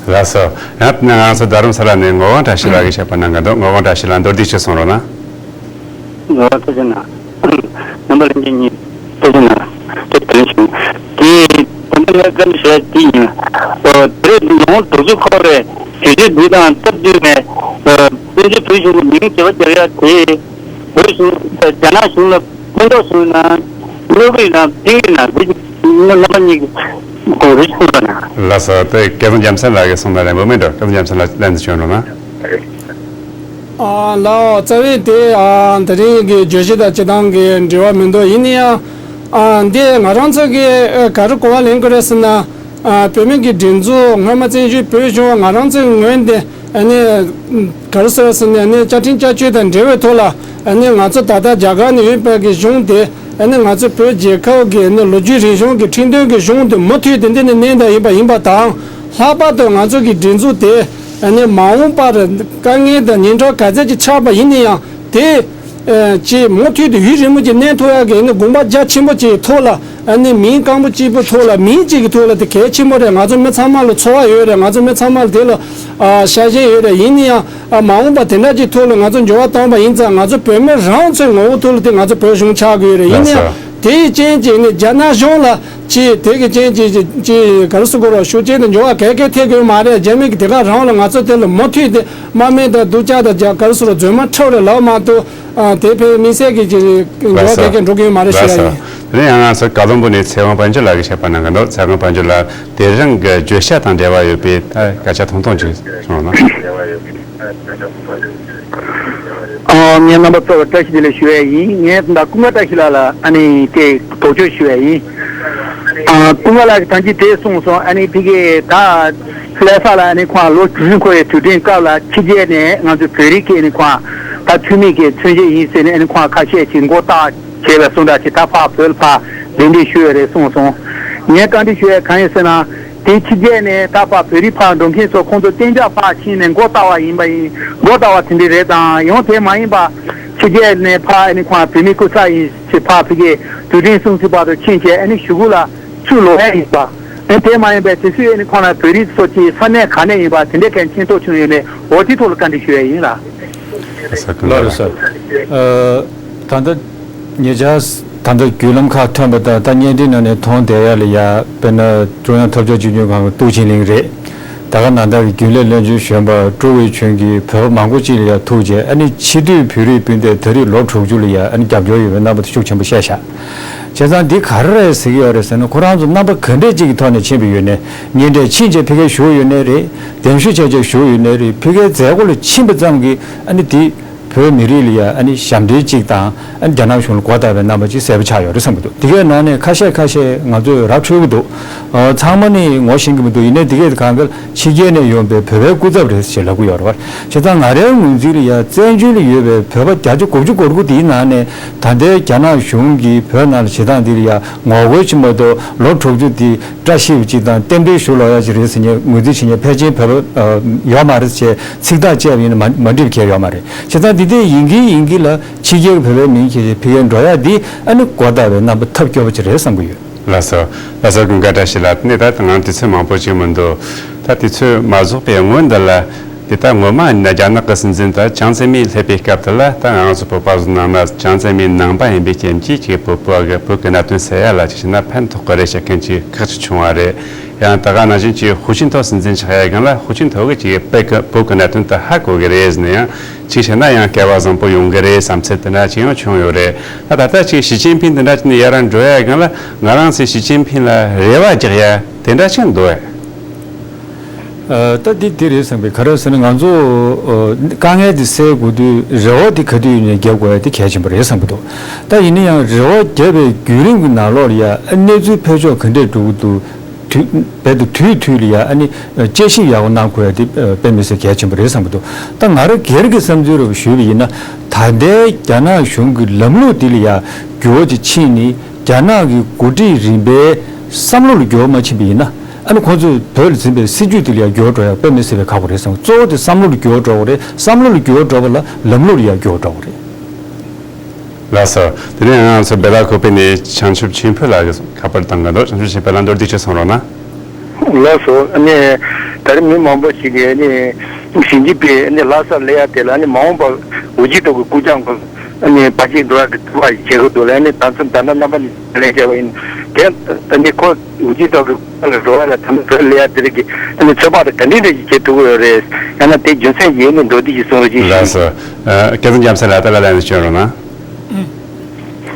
ལགས་སོ། ཡང་ང་ཚོ་རྡ་རམ་ས་ལ་ནས་ངག་དབང་བཀྲ་ཤིས་ལགས་ཀྱིས་བཤད་པ་གནང་གི་འདུག་ངག་དབང་བཀྲ་ཤིས་ལགས་མདོར་བསྡུས་ཤིག་གསུང་རོགས་གནང་། ངག་དབང་བཀྲ་ཤིས་ལགས། རྣམ་པ་ལྷན་རྒྱས་གཉིས་བཀྲ་ཤིས་ལགས་དེ་དྲན་བྱུང་། དེ་དོན་དུ་ངས་བཀའ་འདྲི་ཞུ་ཡ་དེ་ཡིན། དེ་རིང་ལོ་ངོ་དྲུག་ཅུ་འཁོར་བའི་དུས་ཚོད་འདི་དང་སྟབས་བསྟུན་ནས་བཙན་བྱོལ་བོད་གཞུང་གི་མིང་དྲི་བ་རྒྱག་ཡ་དེ་བོད་གཞུང་རྒྱ་ནག་གཞུང་ལ་ཕན་ཐོགས་བྱུང་ན་གནོད་ཀྱི་ཡིན་ན་ཕན་གྱི་ཡིན་ན་འདི་རྣམ་པ་གཉིས་ཀྱིས་རེ་ཞིག་གསུངས་རོགས་གནང་། ལགས་སོ། དེ་སྐལ་བཟང་རྒྱལ་མཚན་ལགས་ཀྱིས་གསུངས་ན་རན་པོ་མེད་འགྲོ། སྐལ་བཟང་རྒྱལ་མཚན་ལགས་ལན་དུ་བྱོན་རོགས་གནང་། ཨ་ལའོ། རྩ་བའི་དེ་ཨ་དེ་རིང་གི་བརྗོད་གཞི་དང་སྤྱི་བཏང་གི་འབྲེལ་བ་མི་འདུག་ཡིན་ན་ཡང་ཨ་འདི་ང་རང་ཚོ་གི་ཨ་ག་རེ་གོ་བ་ལེན་དགོས་རེད་ཟེར་ན། ཨ་བོད་མི་གི་སྒྲིག་འཛུགས་སྔོན་མ་བཙན་བྱོལ་བོད་གཞུང་ང་རང་ཚོའི་ངོས་ནས་ཨ་ནི་ག་རེ་ཟེར་ཟེར་ནས་ཨ་ནི་བཅའ་ཁྲིམས་བསྐྱར་བཅོས་དང་འབྲེལ་བའི་ཐོག་ལ་ཨ་ནི་ང་ཚོ་ད་ལྟ་རྒྱ་གར་ནང་ཡོད་པའི་གི་གཞུང་དེ་ཨ་ནི་ང་ཚོ་བོད་རྒྱལ་ཁབ་ཀྱི་ཨ་ནི་ལོ་རྒྱུས་རིག་གཞུང་གི་ཁྲིམས་དོན་གྱི་གཞུང་དེ་མུ་མཐུད་དེ་འདི་ནས་གནས་བསྡད་ཡིན་པ་ཡིན་པ་དང་། ལྷག་པར་དུ་ང་ཚོ་གི་སྒྲིག་འཛུགས་དེ་ཨ་ནི་མ་འོངས་པར་དཀའ་ངལ་དང་ཉེན་ཁ་ག་ཚད་ཅིག་ཆགས་པ་ཡིན་ན་ཡང་དེ། ཨ་ཅེས་མུ་མཐུད་དུ་ཡུན་རིང་པོ་ཅིག་གནས་ཐུབ་ཡག་གི་ཨ་ནི་དགོངས་པ་རྒྱ་ཆེན་པོ་ཅིག་ཐོག་ལ་ཨ་ནི་མིང་སྐམ་པོ་གཅིག་པོ་ཐོག་ལ་མིང་གཅིག་གི་ཐོག་ལ་དེ་གལ་ཆེན་པོ་རེད། ང་ཚོ་མི་ཚང་མ་ལ་ཚོར་བ་ཡོད་རེད། ང་ཚོ་མི་ཚང་མ་ལ་དེ་ལ་ཨ་ཤ་ཞེན་ཡོད་རེད། ཡིན་ན་ཡང་ཨ་མ་འོངས་པ་དེ་འདྲ་ཅིག་ཐོག་ལ་ང་ཚོ་འགྱུར་བ་བཏང་པ་ཡིན་ཙང་ང་ཚོ་བོད་མི་རང་ཚོའི་ངོ་བོ་ཐོག་ལ་དེ་ང་ཚོ་བོད་གཞུང་ཆགས་དགོས་ཡོད་རེད། ཡིན་ན་ཡང་དེའི་རྐྱེན་གྱིས་ནི་རྒྱ་ནག་གཞུང་ལ་ཅིག་དེ་གི་རྐྱེན་གྱིས་ཅིག་ཅིག་ག་རེ་ཟེར་དགོས་རེད། ཤུགས་རྐྱེན་དེ་འགྱུར་བ་ག་གེ་ཐེབས་ཀྱི་ཡོད་མ་རེད། རྒྱ་མི་གི་དེ་ག་རང་ལ་ང་ཚོ་དེ་ལ་མུ་མཐུད་དེ་དམག་མི་དང་སྡུག་ཅག་དང་རྒྱ་གར་སོགས་ལ་རྫུན་མ་འཁྲབ་རེད་ལབ་མ་གཏོགས། ཨ་དེ་ཕན་མི་སེར་གྱི་ཅིག་འགྱུར་བ་ལགས་སོ། ག་གེ་འགྲོ་གི་ཡོད་མ་རེད་ལགས་ཞུ་ཡ་སོ། ཡིན། དེ་ནས་ཡང་ང་ཚོ་ཀ་ལོན་པོ་ནས་ཚེ་དབང་དཔལ་འབྱོར་ལགས་ཀྱིས་བཤད་པ་གནང་གི་འདུག་ཚེ་དབང་དཔལ་འབྱོར་ལགས་དེ་རིང་གི་བརྗོད་བྱ་དང་འབྲེལ་བ་ཡོད་པའི་ད་སྐད་ཆ་ཐུང་ཐུང་ཅིག་གསུང་རོགས་གནང་། ཨ་ངས་རྣམ་པ་ཚོར་བ་བཀྲ་ཤིས་བདེ་ལེགས་ཞུ་ཡ་ཡིན། ངས་ད་ཀུན་དགའ་བཀྲ་ཤིས་ལགས་ལ་ཨ་ནི་དེ་དོགས་གཅོད་ཞུ་ཡ་ཡིན། ཨ་ཀུན་དགའ་ལགས་ཀྱིས་ད་ཅི་དེ་གསུངས་སོང་། ཨ་ནི་ཕ་གི་ད་ལྷ་ས་ལ་ཨ་ནི་ཁོང་ལོ་དྲུག་ཅུ་འཁོར་བའི་དུས་དྲན་སྐབས་ལ་ཕྱི་རྒྱལ་ནས་ང་ཚོ་བོད་རིགས་ཀྱི་ཨ་ནི་ཁོང་ད་འཐུས་མི་གི་མཚོན་བྱེད་ཡིན་ཟེར་ནས་ཨ་ནི་ཁོང་ཁ་ཤས་ཀྱིས་མགོ་བཏགས་བྱས་པའི་གསུང་འདྲ་ཅིག་ད་ཕར་བོད་ལ་ཕར་གདན་འདྲེན་ཞུས་ཡོད་རེད་གསུངས་སོང་། ངས་བཀའ་འདྲི་ཞུ་ཡ་གང་ཡིན་ཟེར་ན། དེ་ཕྱི་རྒྱལ་ནས་ད་ཕར་བོད་རིགས་ཕར་འགྲོ་མཁན་ཚོ་ཁོང་ཚོ་གཏན་འཇགས་ཕར་ཕྱིན་ནས་མགོ་བཏགས་པ་ཡིན་པ་ཡིན། མགོ་བཏགས་པ་དེ་འདྲ་རེད་དང་། ཡང་དེ་མ་ཡིན་པ་ཕྱི་རྒྱལ་ནས་ཕར་ཨ་ནི་ཁོང་བོད་མི་སྐུ་ཚབ་ཡིན་ཞེས་ཕར་ཕ་གིའི་དུས་དྲན་སྲུང་བརྩི་བར་དུ་ཕྱིན་བྱས་ཨ་ནི་གཞུག་གུ་ལ་ཚུར་ལོག་ཡ་ཡིན་པ། ཨ་དེ་མ་ཡིན་པའི་དེ་ཚོས་ཨ་ནི་ཁོང་ལ་བོད་རིགས་ཚོ་ཅིག་ས་གནས་ག་ནས་ཡིན་པ་དེ་འདྲའི་གལ་མཁྱེན་རྟོགས་བྱུང་ཡོད་མེད། འོ་དེ་ཐོག་ལ་བཀའ་འདྲི་ཞུ་ཡ་ཡིན་ལ། ལགས་སོ། ཨ་ད་ལྟ། ཉེ་ཆར་ད་ལྟ་བརྒྱུད་ལམ་ཁག་ཐོན་པ་དང་ད་བརྙན་འཕྲིན་ནང་ནས་མཐོང་བསྡད་ཡ་ལ་ཡ་དཔེར་ན་ཀྲུང་དབྱང་འཐབ་ཕྱོགས་གཅིག་གྱུར་ཁང་གི་ཏུའུ་ཆིང་ལིང་རེད། ད་ག་ནང་ལྟར་གྱི་རྒྱུན་ལས་བློན་ཆེན་གཞོན་པ་ཀྲུའུ་ཝེ་ཆུན་གྱིས་བོད་པ་མང་པོ་ཅིག་ལ་ཡ་ཐུག་རྗེས་ཨ་ནི་ཕྱི་སྡོད་བོད་རིགས་སྤུན་ཟླས་ད་རེས་ལོ་དྲུག་ཅུ་ལ་ཡ་ཨ་ནི་རྒྱབ་སྐྱོར་ཡོད་པའི་རྣམ་པ་དེ་ཤུགས་ཆེན་པོ་བཤད་ཤག་བྱས་ཙང་འདི་ག་རེ་རེད་ཟེར་གྱི་ཡོད་རེད་ཟེར་ན་ཁོ་རང་ཚོ་རྣམ་པ་ག་འདྲས་ཅིག་གི་ཐོག་ནས་ཕྱིན་པ་ཡོད་ནས་གཉེན་འཕྲད་ཕྱིན་རྗེས་ཕ་གིར་བཞུགས་ཡོད་ནའི་རེད། གདན་ཞུ་བྱས་རྗེས་བཞུགས་ཡོད་ནའི་རེད། ཕ་གིའི་མཛད་སྒོ་ལ་ཕྱིན་པ་ཙམ་གྱིས་ཨ་ནི་འདི། བོད་མི་རིགས་ལ་ཡ་ཨ་ནི་ཞབས་འདྲེན་གཅིག་དང་ཨ་ནི་རྒྱ་ནག་གཞུང་ལ་མགོ་བཏགས་པའི་རྣམ་པ་གཅིག་གསལ་པོ་ཆགས་ཡོད་རེད་བསམ་གྱི་འདུག་དེ་གའི་ནང་ནས་ཁ་ཤས་ཁ་ཤས་ང་ཚོས་ར་འཕྲོད་ཀྱི་འདུག་ཨ་ཚང་མ་ནི་ངོ་ཤེས་ཀྱི་མི་འདུག་ཡིན་ནའི་དེ་གས་གང་ག་ཕྱི་རྒྱལ་ནས་ཡོང་པའི་བོད་པའི་སྐུ་ཚབ་རེད་ཅེས་ལབ་ཀྱི་ཡོད་རེད་བ། བྱས་ཙང་ང་རའི་ངོས་འཛིན་ལ་ཡ་བཙན་བྱོལ་ལ་ཡོད་པའི་བོད་པ་བརྒྱ་ཆ་དགུ་བཅུ་གོ་དགུ་དེའི་ནང་ནས་ད་ལྟའི་རྒྱ་ནག་གཞུང་གིས་བོད་ནང་ལ་བྱེད་སྟངས་འདི་ལ་ཡ་ངོ་རྒོལ་བྱེད་མ་གཏོགས་ལོ་དྲུག་ཅུ་དེ་བཀྲ་ཤིས་པ་ཅིག་དང་རྟེན་འབྲེལ་ཞུ་ལོག་ཡ་ཅིག་རེད་ཟེར་མཁན་ངོས་འཛིན་བྱེད་མཁན་ཕལ་ཆེར་བོད་པ་ཡོད་མ་རེད་ཅེས་ཚིག་ཐག་བཅད་པ་ཡིན་ན་མ་མ་འགྲིག་མཁན་ཡོད་མ་རེད། བྱས་ཙང་འདི་འདྲ་ཡིན་གྱིན་ཡིན་གྱིན་ལ་ཕྱི་རྒྱལ་གྱི་བོད་པའི་མིང་ཁྱེར་ཕ་གིར་འགྲོ་ཡ་འདི་ཨ་ནི་མགོ་བཏགས་པའི་རྣམ་པ་ཐབས་སྐྱོ་པོ་ཅིག་རེད་བསམ་གྱི་ཡོད། ལགས་སོ། ལགས་སོ། ཀུན་དགའ་བཀྲ་ཤིས་ལགས། ནི་ད་ང་དུས་ཚོད་མང་པོ་ཅིག་མི་འདུག་ད་དུས་ཚོད་མ་རྫོགས་པའི་སྔོན་འདི་ལ་ དེ་ལྟར་ངོ་མ་ཡིན་ན་རྒྱ་ནག་གི་སྲིད་འཛིན་དང་ཅང་ཙེ་མིན་སླེབས་པའི་སྐབས་དེ་ལ། ད་ང་རང་ཚོ་བོད་པ་ཚོ་ནང་ན་ཅང་ཙེ་མིན་ནང་པ་ཡིན་པའི་རྐྱེན་གྱིས། ཅིག་བོད་པ་གི་བོད་ཀྱི་གནད་དོན་སེལ་ཡ་ལ་ཅིག་བྱས་ན་ཕན་ཐོགས་ཀྱི་རེད་བཤད་མཁན་ཅིག་ཁག་ཅིག་བྱུང་བ་རེད། ཡང་ད་ག་ནང་བཞིན་ཅིག་ཧུའུ་ཅིན་ཐའོ་སྲིད་འཛིན་ཆགས་ཡ་སྒང་ལ། ཧུའུ་ཅིན་ཐའོ་གིས་ཅིག་བོད་ཀྱི་བོད་ཀྱི་གནད་དོན་དེ་ཧ་གོ་གི་རེད་ཟེར་ན་ཡང་། ཅིག་བྱས་ན་ཡང་སྐལ་བ་བཟང་པོ་ཡོང་གི་རེད་བསམ་ཚུལ་དེ་འདྲ་ཅིག་ཡང་བྱུང་ཡོད་རེད། ད་ད་ལྟ་ཅིག་ཞི་ཅིན་ཕིང་དེ་འདྲ་ཅིག་ནས་ཡར་འགྲོ་ཡ་སྒང་ལ། ང་རང་ཚོས་ཞི་ཅིན་ཕིང་ལ་རེ་བ་རྒྱག་ཡ་དེ་འདྲ་ཅིག་འདུག་གས། ཨ། ད་འདི་འདི་རེད་བསམ་གི། ག་རེ་ཟེར་ན། ང་ཚོ་ཨ་དཀའ་ངལ་འདི་སེལ་དགོས་དུས་རེ་བ་འདི་ག་དུས་ཡིན་ནའི་རྒྱག་དགོས་ཡ་འདི་གལ་ཆེན་པོ་རེད་བསམ་གི་འདུག། ད་ཡིན་ན་ཡང་རེ་བ་བརྒྱབ་པའི་བརྒྱུད་རིམ་གྱི་ནང་ལོགས་ལ་ཡ། ཨ། གནས་ཚུལ་འཕེལ་ཕྱོགས་ག་འདྲས་འགྲོ་གི་འདུག། དུས་རྦད་དེ་དུས་དུས་ལ་ཡ། ཨ་ནི་དཔྱད་ཞིབ་ཡག་པོ་གནང་དགོས་ཡ་འདི་ཨ་དཔེ་མི་སྲིད་གལ་ཆེན་པོ་རེད་བསམ་གི་འདུག། ད་ང་རང་སྒེར་གྱི་བསམ་ཚུལ་རེ་བ་ཞུས་པ་ཡིན་ན། ད་ལྟའི་རྒྱ་ནག་གཞུང་གི་ལམ་ལུགས་འདི་ལ་ཡ་འགྱུར་བ་ཅིག་ཕྱིན་ནས། རྒྱ་ནག་གི་འགོ་ཁྲིད་རིམ་པའི་བསམ་བློ་ལ་འགྱུར་བ་མ་ཕྱིན་པ་ཡིན་ན། ཨ་ནི་ཁོང་ཚོས་བོད་ལ་འཛིན་པའི་སྲིད་ཇུས་དེ་ལ་ཡང་འགྱུར་བ་འགྲོ་ཡ་དཔེ་མི་སྲིད་པའི་ཁག་པོ་རེད་བསམ། གཙོ་བོ་དེ་བསམ་བློ་ལ་འགྱུར་བ་འགྲོ་དགོས་རེད། བསམ་བློ་ལ་འགྱུར་བ་འགྲོ་བ་ལ་ལམ་ལུགས་ལ་ཡང་འགྱུར་བ་འགྲོ་དགོས་རེད། ལགས་སོ། དེ་ནས་ང་ཚོ་སྦེ་ལ་ཀོ་པེ་ནས་བྱང་ཆུབ་ཆོས་འཕེལ་ལགས་ཀྱིས་ཁ་པར་བཏང་གི་འདུག། བྱང་ཆུབ་ཆོས་འཕེལ་ལགས། མདོར་བསྡུས་ཅིག་གསུང་རོགས་གནང་། ལགས་སོ། ཨ་ནི་ད་རེས་མི་མང་པོ་ཞིག་གིས་ཨ་ནི་ཞི་ཅིན་ཕིང་ཨ་ནི་ལྷ་སར་སླེབས་ཡ་དེ་ལ། ཨ་ནི་མ་འོངས་པར་ཧུའུ་ཅིན་ཐའོ་གི་སྐུ་ཕྱྭ་ཁོ་ཨ་ནི་ཕར་ཕྱིན་འགྲོ་ཡ་གི་ཚོད་དཔག་ཞིག་བྱེད་དགོས་འདུག་ལབ། ཨ་ནི་ད་ཚོད་ད་ལྟ་རྣམ་པ་གཉིས་ལན་བྱས་པ་ཡིན། དེ་ཨ་ནི་ཁོ་ཧུའུ་ཅིན་ཐའོ་གི་སྐུ་ཕྱྭ་ལ་འགྲོ་ཡ་ལ་ད་ལྟ་བོད་སླེབས་ཡ་དེ་རིགས་ཀྱི་ཨ་ནི་ཚོད་དཔག་དེ་ག་འདྲ་འདྲ་ཞིག་བྱེད་ཐུབ་ཀྱི་ཡོད་རེད། ཡང་ན་དེ་རྒྱུ་མཚན་ཡིན་ནི་མདོར་བསྡུས་ཤིག་གསུང་རོགས་གྱིས། ལགས་སོ། ཨ། སྐལ་བཟང་རྒྱལ་མཚན་ལགས། ད་ལ་ལན་ཞུ་རོགས་གནང་།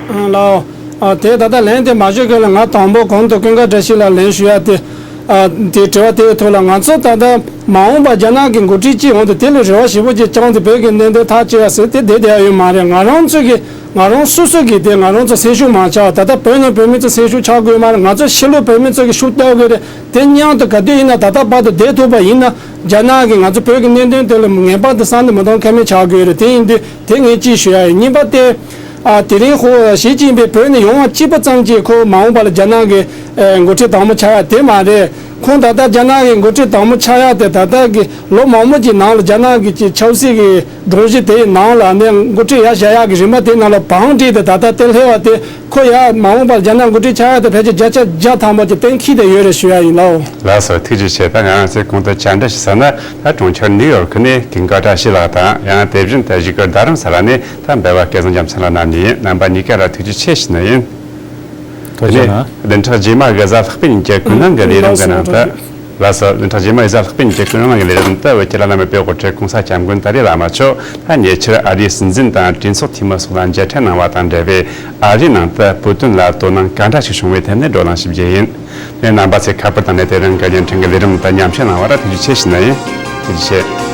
ཨང་། ལགས། ཨ། དེ་ད་ལྟ་ལན་དེ་མ་ཞུ་གོང་ལ། ང་དང་པོ་གོང་དུ་ཀུན་དགའ་བཀྲ་ཤིས་ལགས་ལན་ཞུ་ཡ་དེ། ཨ། དེ་དྲི་བ་དེའི་ཐོག་ལ། ང་ཚོ་ད་ལྟ་མ་འོངས་པ་རྒྱ་ནག་གི་འགོ་ཁྲིད་ཅིག་འོང་དུས་དེ་ལ་རེ་བ་ཞེ་པོ་ཅིག་བཅངས་ཏེ་བོད་ཀྱི་གནད་དོན་ཐག་གཅོད་ཡ་ཟེར་དེ་བསྡད་བསྡད་ཡ་ཡོད་མ་རེད། ང་རང་ཚོ་གི་ང་རང་སོ་སོ་གི་དེ་ང་རང་ཚོ་སེམས་ཤུགས་མ་ཆག། ད་ལྟ་བོད་ནང་བོད་མི་ཚོ་སེམས་ཤུགས་ཆག་དགོས་མ་རེད། ང་ཚོ་ཕྱི་ལོགས་བོད་མི་ཚོ་གི་ཤུགས་གཏོང་དགོས་རེད། དེ་མཉམ་དུ་ག་དུས་ཡིན་ན་ད་ལྟ་བར་དུ་བསྡད་ཐུབ་པ་ཡིན་ན། རྒྱ་ནག་གིས་ང་ཚོ་བོད་ཀྱི་གནད་དོན་དེ་ལ་ངེས་པར་དུ་བསམ་བློ་མི་གཏོང་ཁ་མེད་ཆགས་དགོས་རེད། དེ་ཡིན་དུས་དེ་ངས་གཅིག་ཞུ་ཡ་ཡིན། གཉིས་པ་དེ། ཨ། དེ་རིང་ཁོ་ཞི་ཅིན་ཕིང་བོད་ནས་ཡོང་བ་གཅིག་པ་ཙམ་གྱིས་ཁོ་མ་འོངས་པ་ལ་རྒྱ་ནག་གི་ཨ་འགོ་ཁྲིད་དང་པོ་ཆགས་ཡ་དེ་མ་རེད། ཁོང་ད་ལྟ་རྒྱ་ནག་གི་འགོ་ཁྲིད་དང་པོ་ཆགས་ཡ་དེ་ད་ལྟ་གི་ལོ་མང་པོ་གྱི་ནང་ལ་རྒྱ་ནག་གི་ཆབ་སྲིད་ཀྱི་སྒྲོམ་གཞི་དེའི་ནང་ལ་ནས་འགོ་ཁྲིད་ཡར་བཞག་ཡག་གི་རིམ་པ་དེ་ནང་ལ་བང་བསྒྲིགས་ཏེ་ད་ལྟ་དེ་སླེབས་པ་དེ། ཁོ་ཡར་མ་འོངས་པར་རྒྱ་ནག་འགོ་ཁྲིད་ཆགས་ཡག་དེ་ཕལ་ཆེར་བརྒྱ་ཆ་བརྒྱ་ཐམ་པ་ཅིག་གཏན་འཁེལ་བསྡད་ཡོད་རེད་ཞུ་ཡ་ཡིན་ལགས། ལགས་སོ། ཐུགས་རྗེ་ཆེ། ད་ང་རང་ཚོས་གོང་དུ་བཅར་འདྲི་ཞུས་ཚར་ན། ད་གྲོང་ཁྱེར་ནིའུ་ཡོག་ནས་ཀུན་དགའ་བཀྲ་ཤིས་ལགས་དང་། ཡང་དེ་བཞིན་དུ་བཞུགས་སྒར་རྡ་རམ་ས་ལ་ནས་ད་འབའ་བ་སྐལ་བཟང་རྒྱལ་མཚན་ལགས་རྣམ་གཉིས་ཡིན། རྣམ་པ་གཉིས་ཀ་ལ་ཐུགས་རྗེ་ཆེ་ཞུ་ནི་ཡིན། ཐུགས་རྗེ་གནང་། བདུན་ཕྲག་རྗེས་མ་གི་གཟའ་ལྷག་པའི་ཉིན་གྱི་ཀུན་སློང་གི་ལས་རིམ་གྱི་ནང་དུ། ལགས་སོ། བདུན་ཕྲག་རྗེས་མ་གི་གཟའ་ལྷག་པའི་ཉིན་གྱི་ཀུན་སློང་གི་ལས་རིམ་དུ་བོད་ཀྱི་བླ་ན་མེད་པའི་དབུ་ཁྲིད་༸གོང་ས་༸སྐྱབས་མགོན་ཏཱ་ལའི་བླ་མ་མཆོག་ད་ཉེ་ཆར་ཨ་རིའི་སྲིད་འཛིན་དང་གྲོས་ཚོགས་འཐུས་མི་སོགས་ལ་མཇལ་འཕྲད་གནང་བ་དང་འབྲེལ་བའི་ཨ་རིའི་ནང་དུ་བོད་དོན་ལ་དོ་སྣང་ག་འདྲ་ཞིག་བྱུང་བའི་ཐད་ནས་བགྲོ་གླེང་ཞིག་བྱས་ཡིན། དེ་རྣམ་པ་ཚོས་ཁ་པར་བཏང་ནས་དེ་རིང་གི་བརྙན་འཕྲིན་གྱི་ལས་རིམ་དུ་མཉམ་ཞུགས་གནང་བར་ཐུགས་རྗེ་ཆེ་ཞུ་ནི་ཡིན། ཐུགས་རྗེ་ཆེ།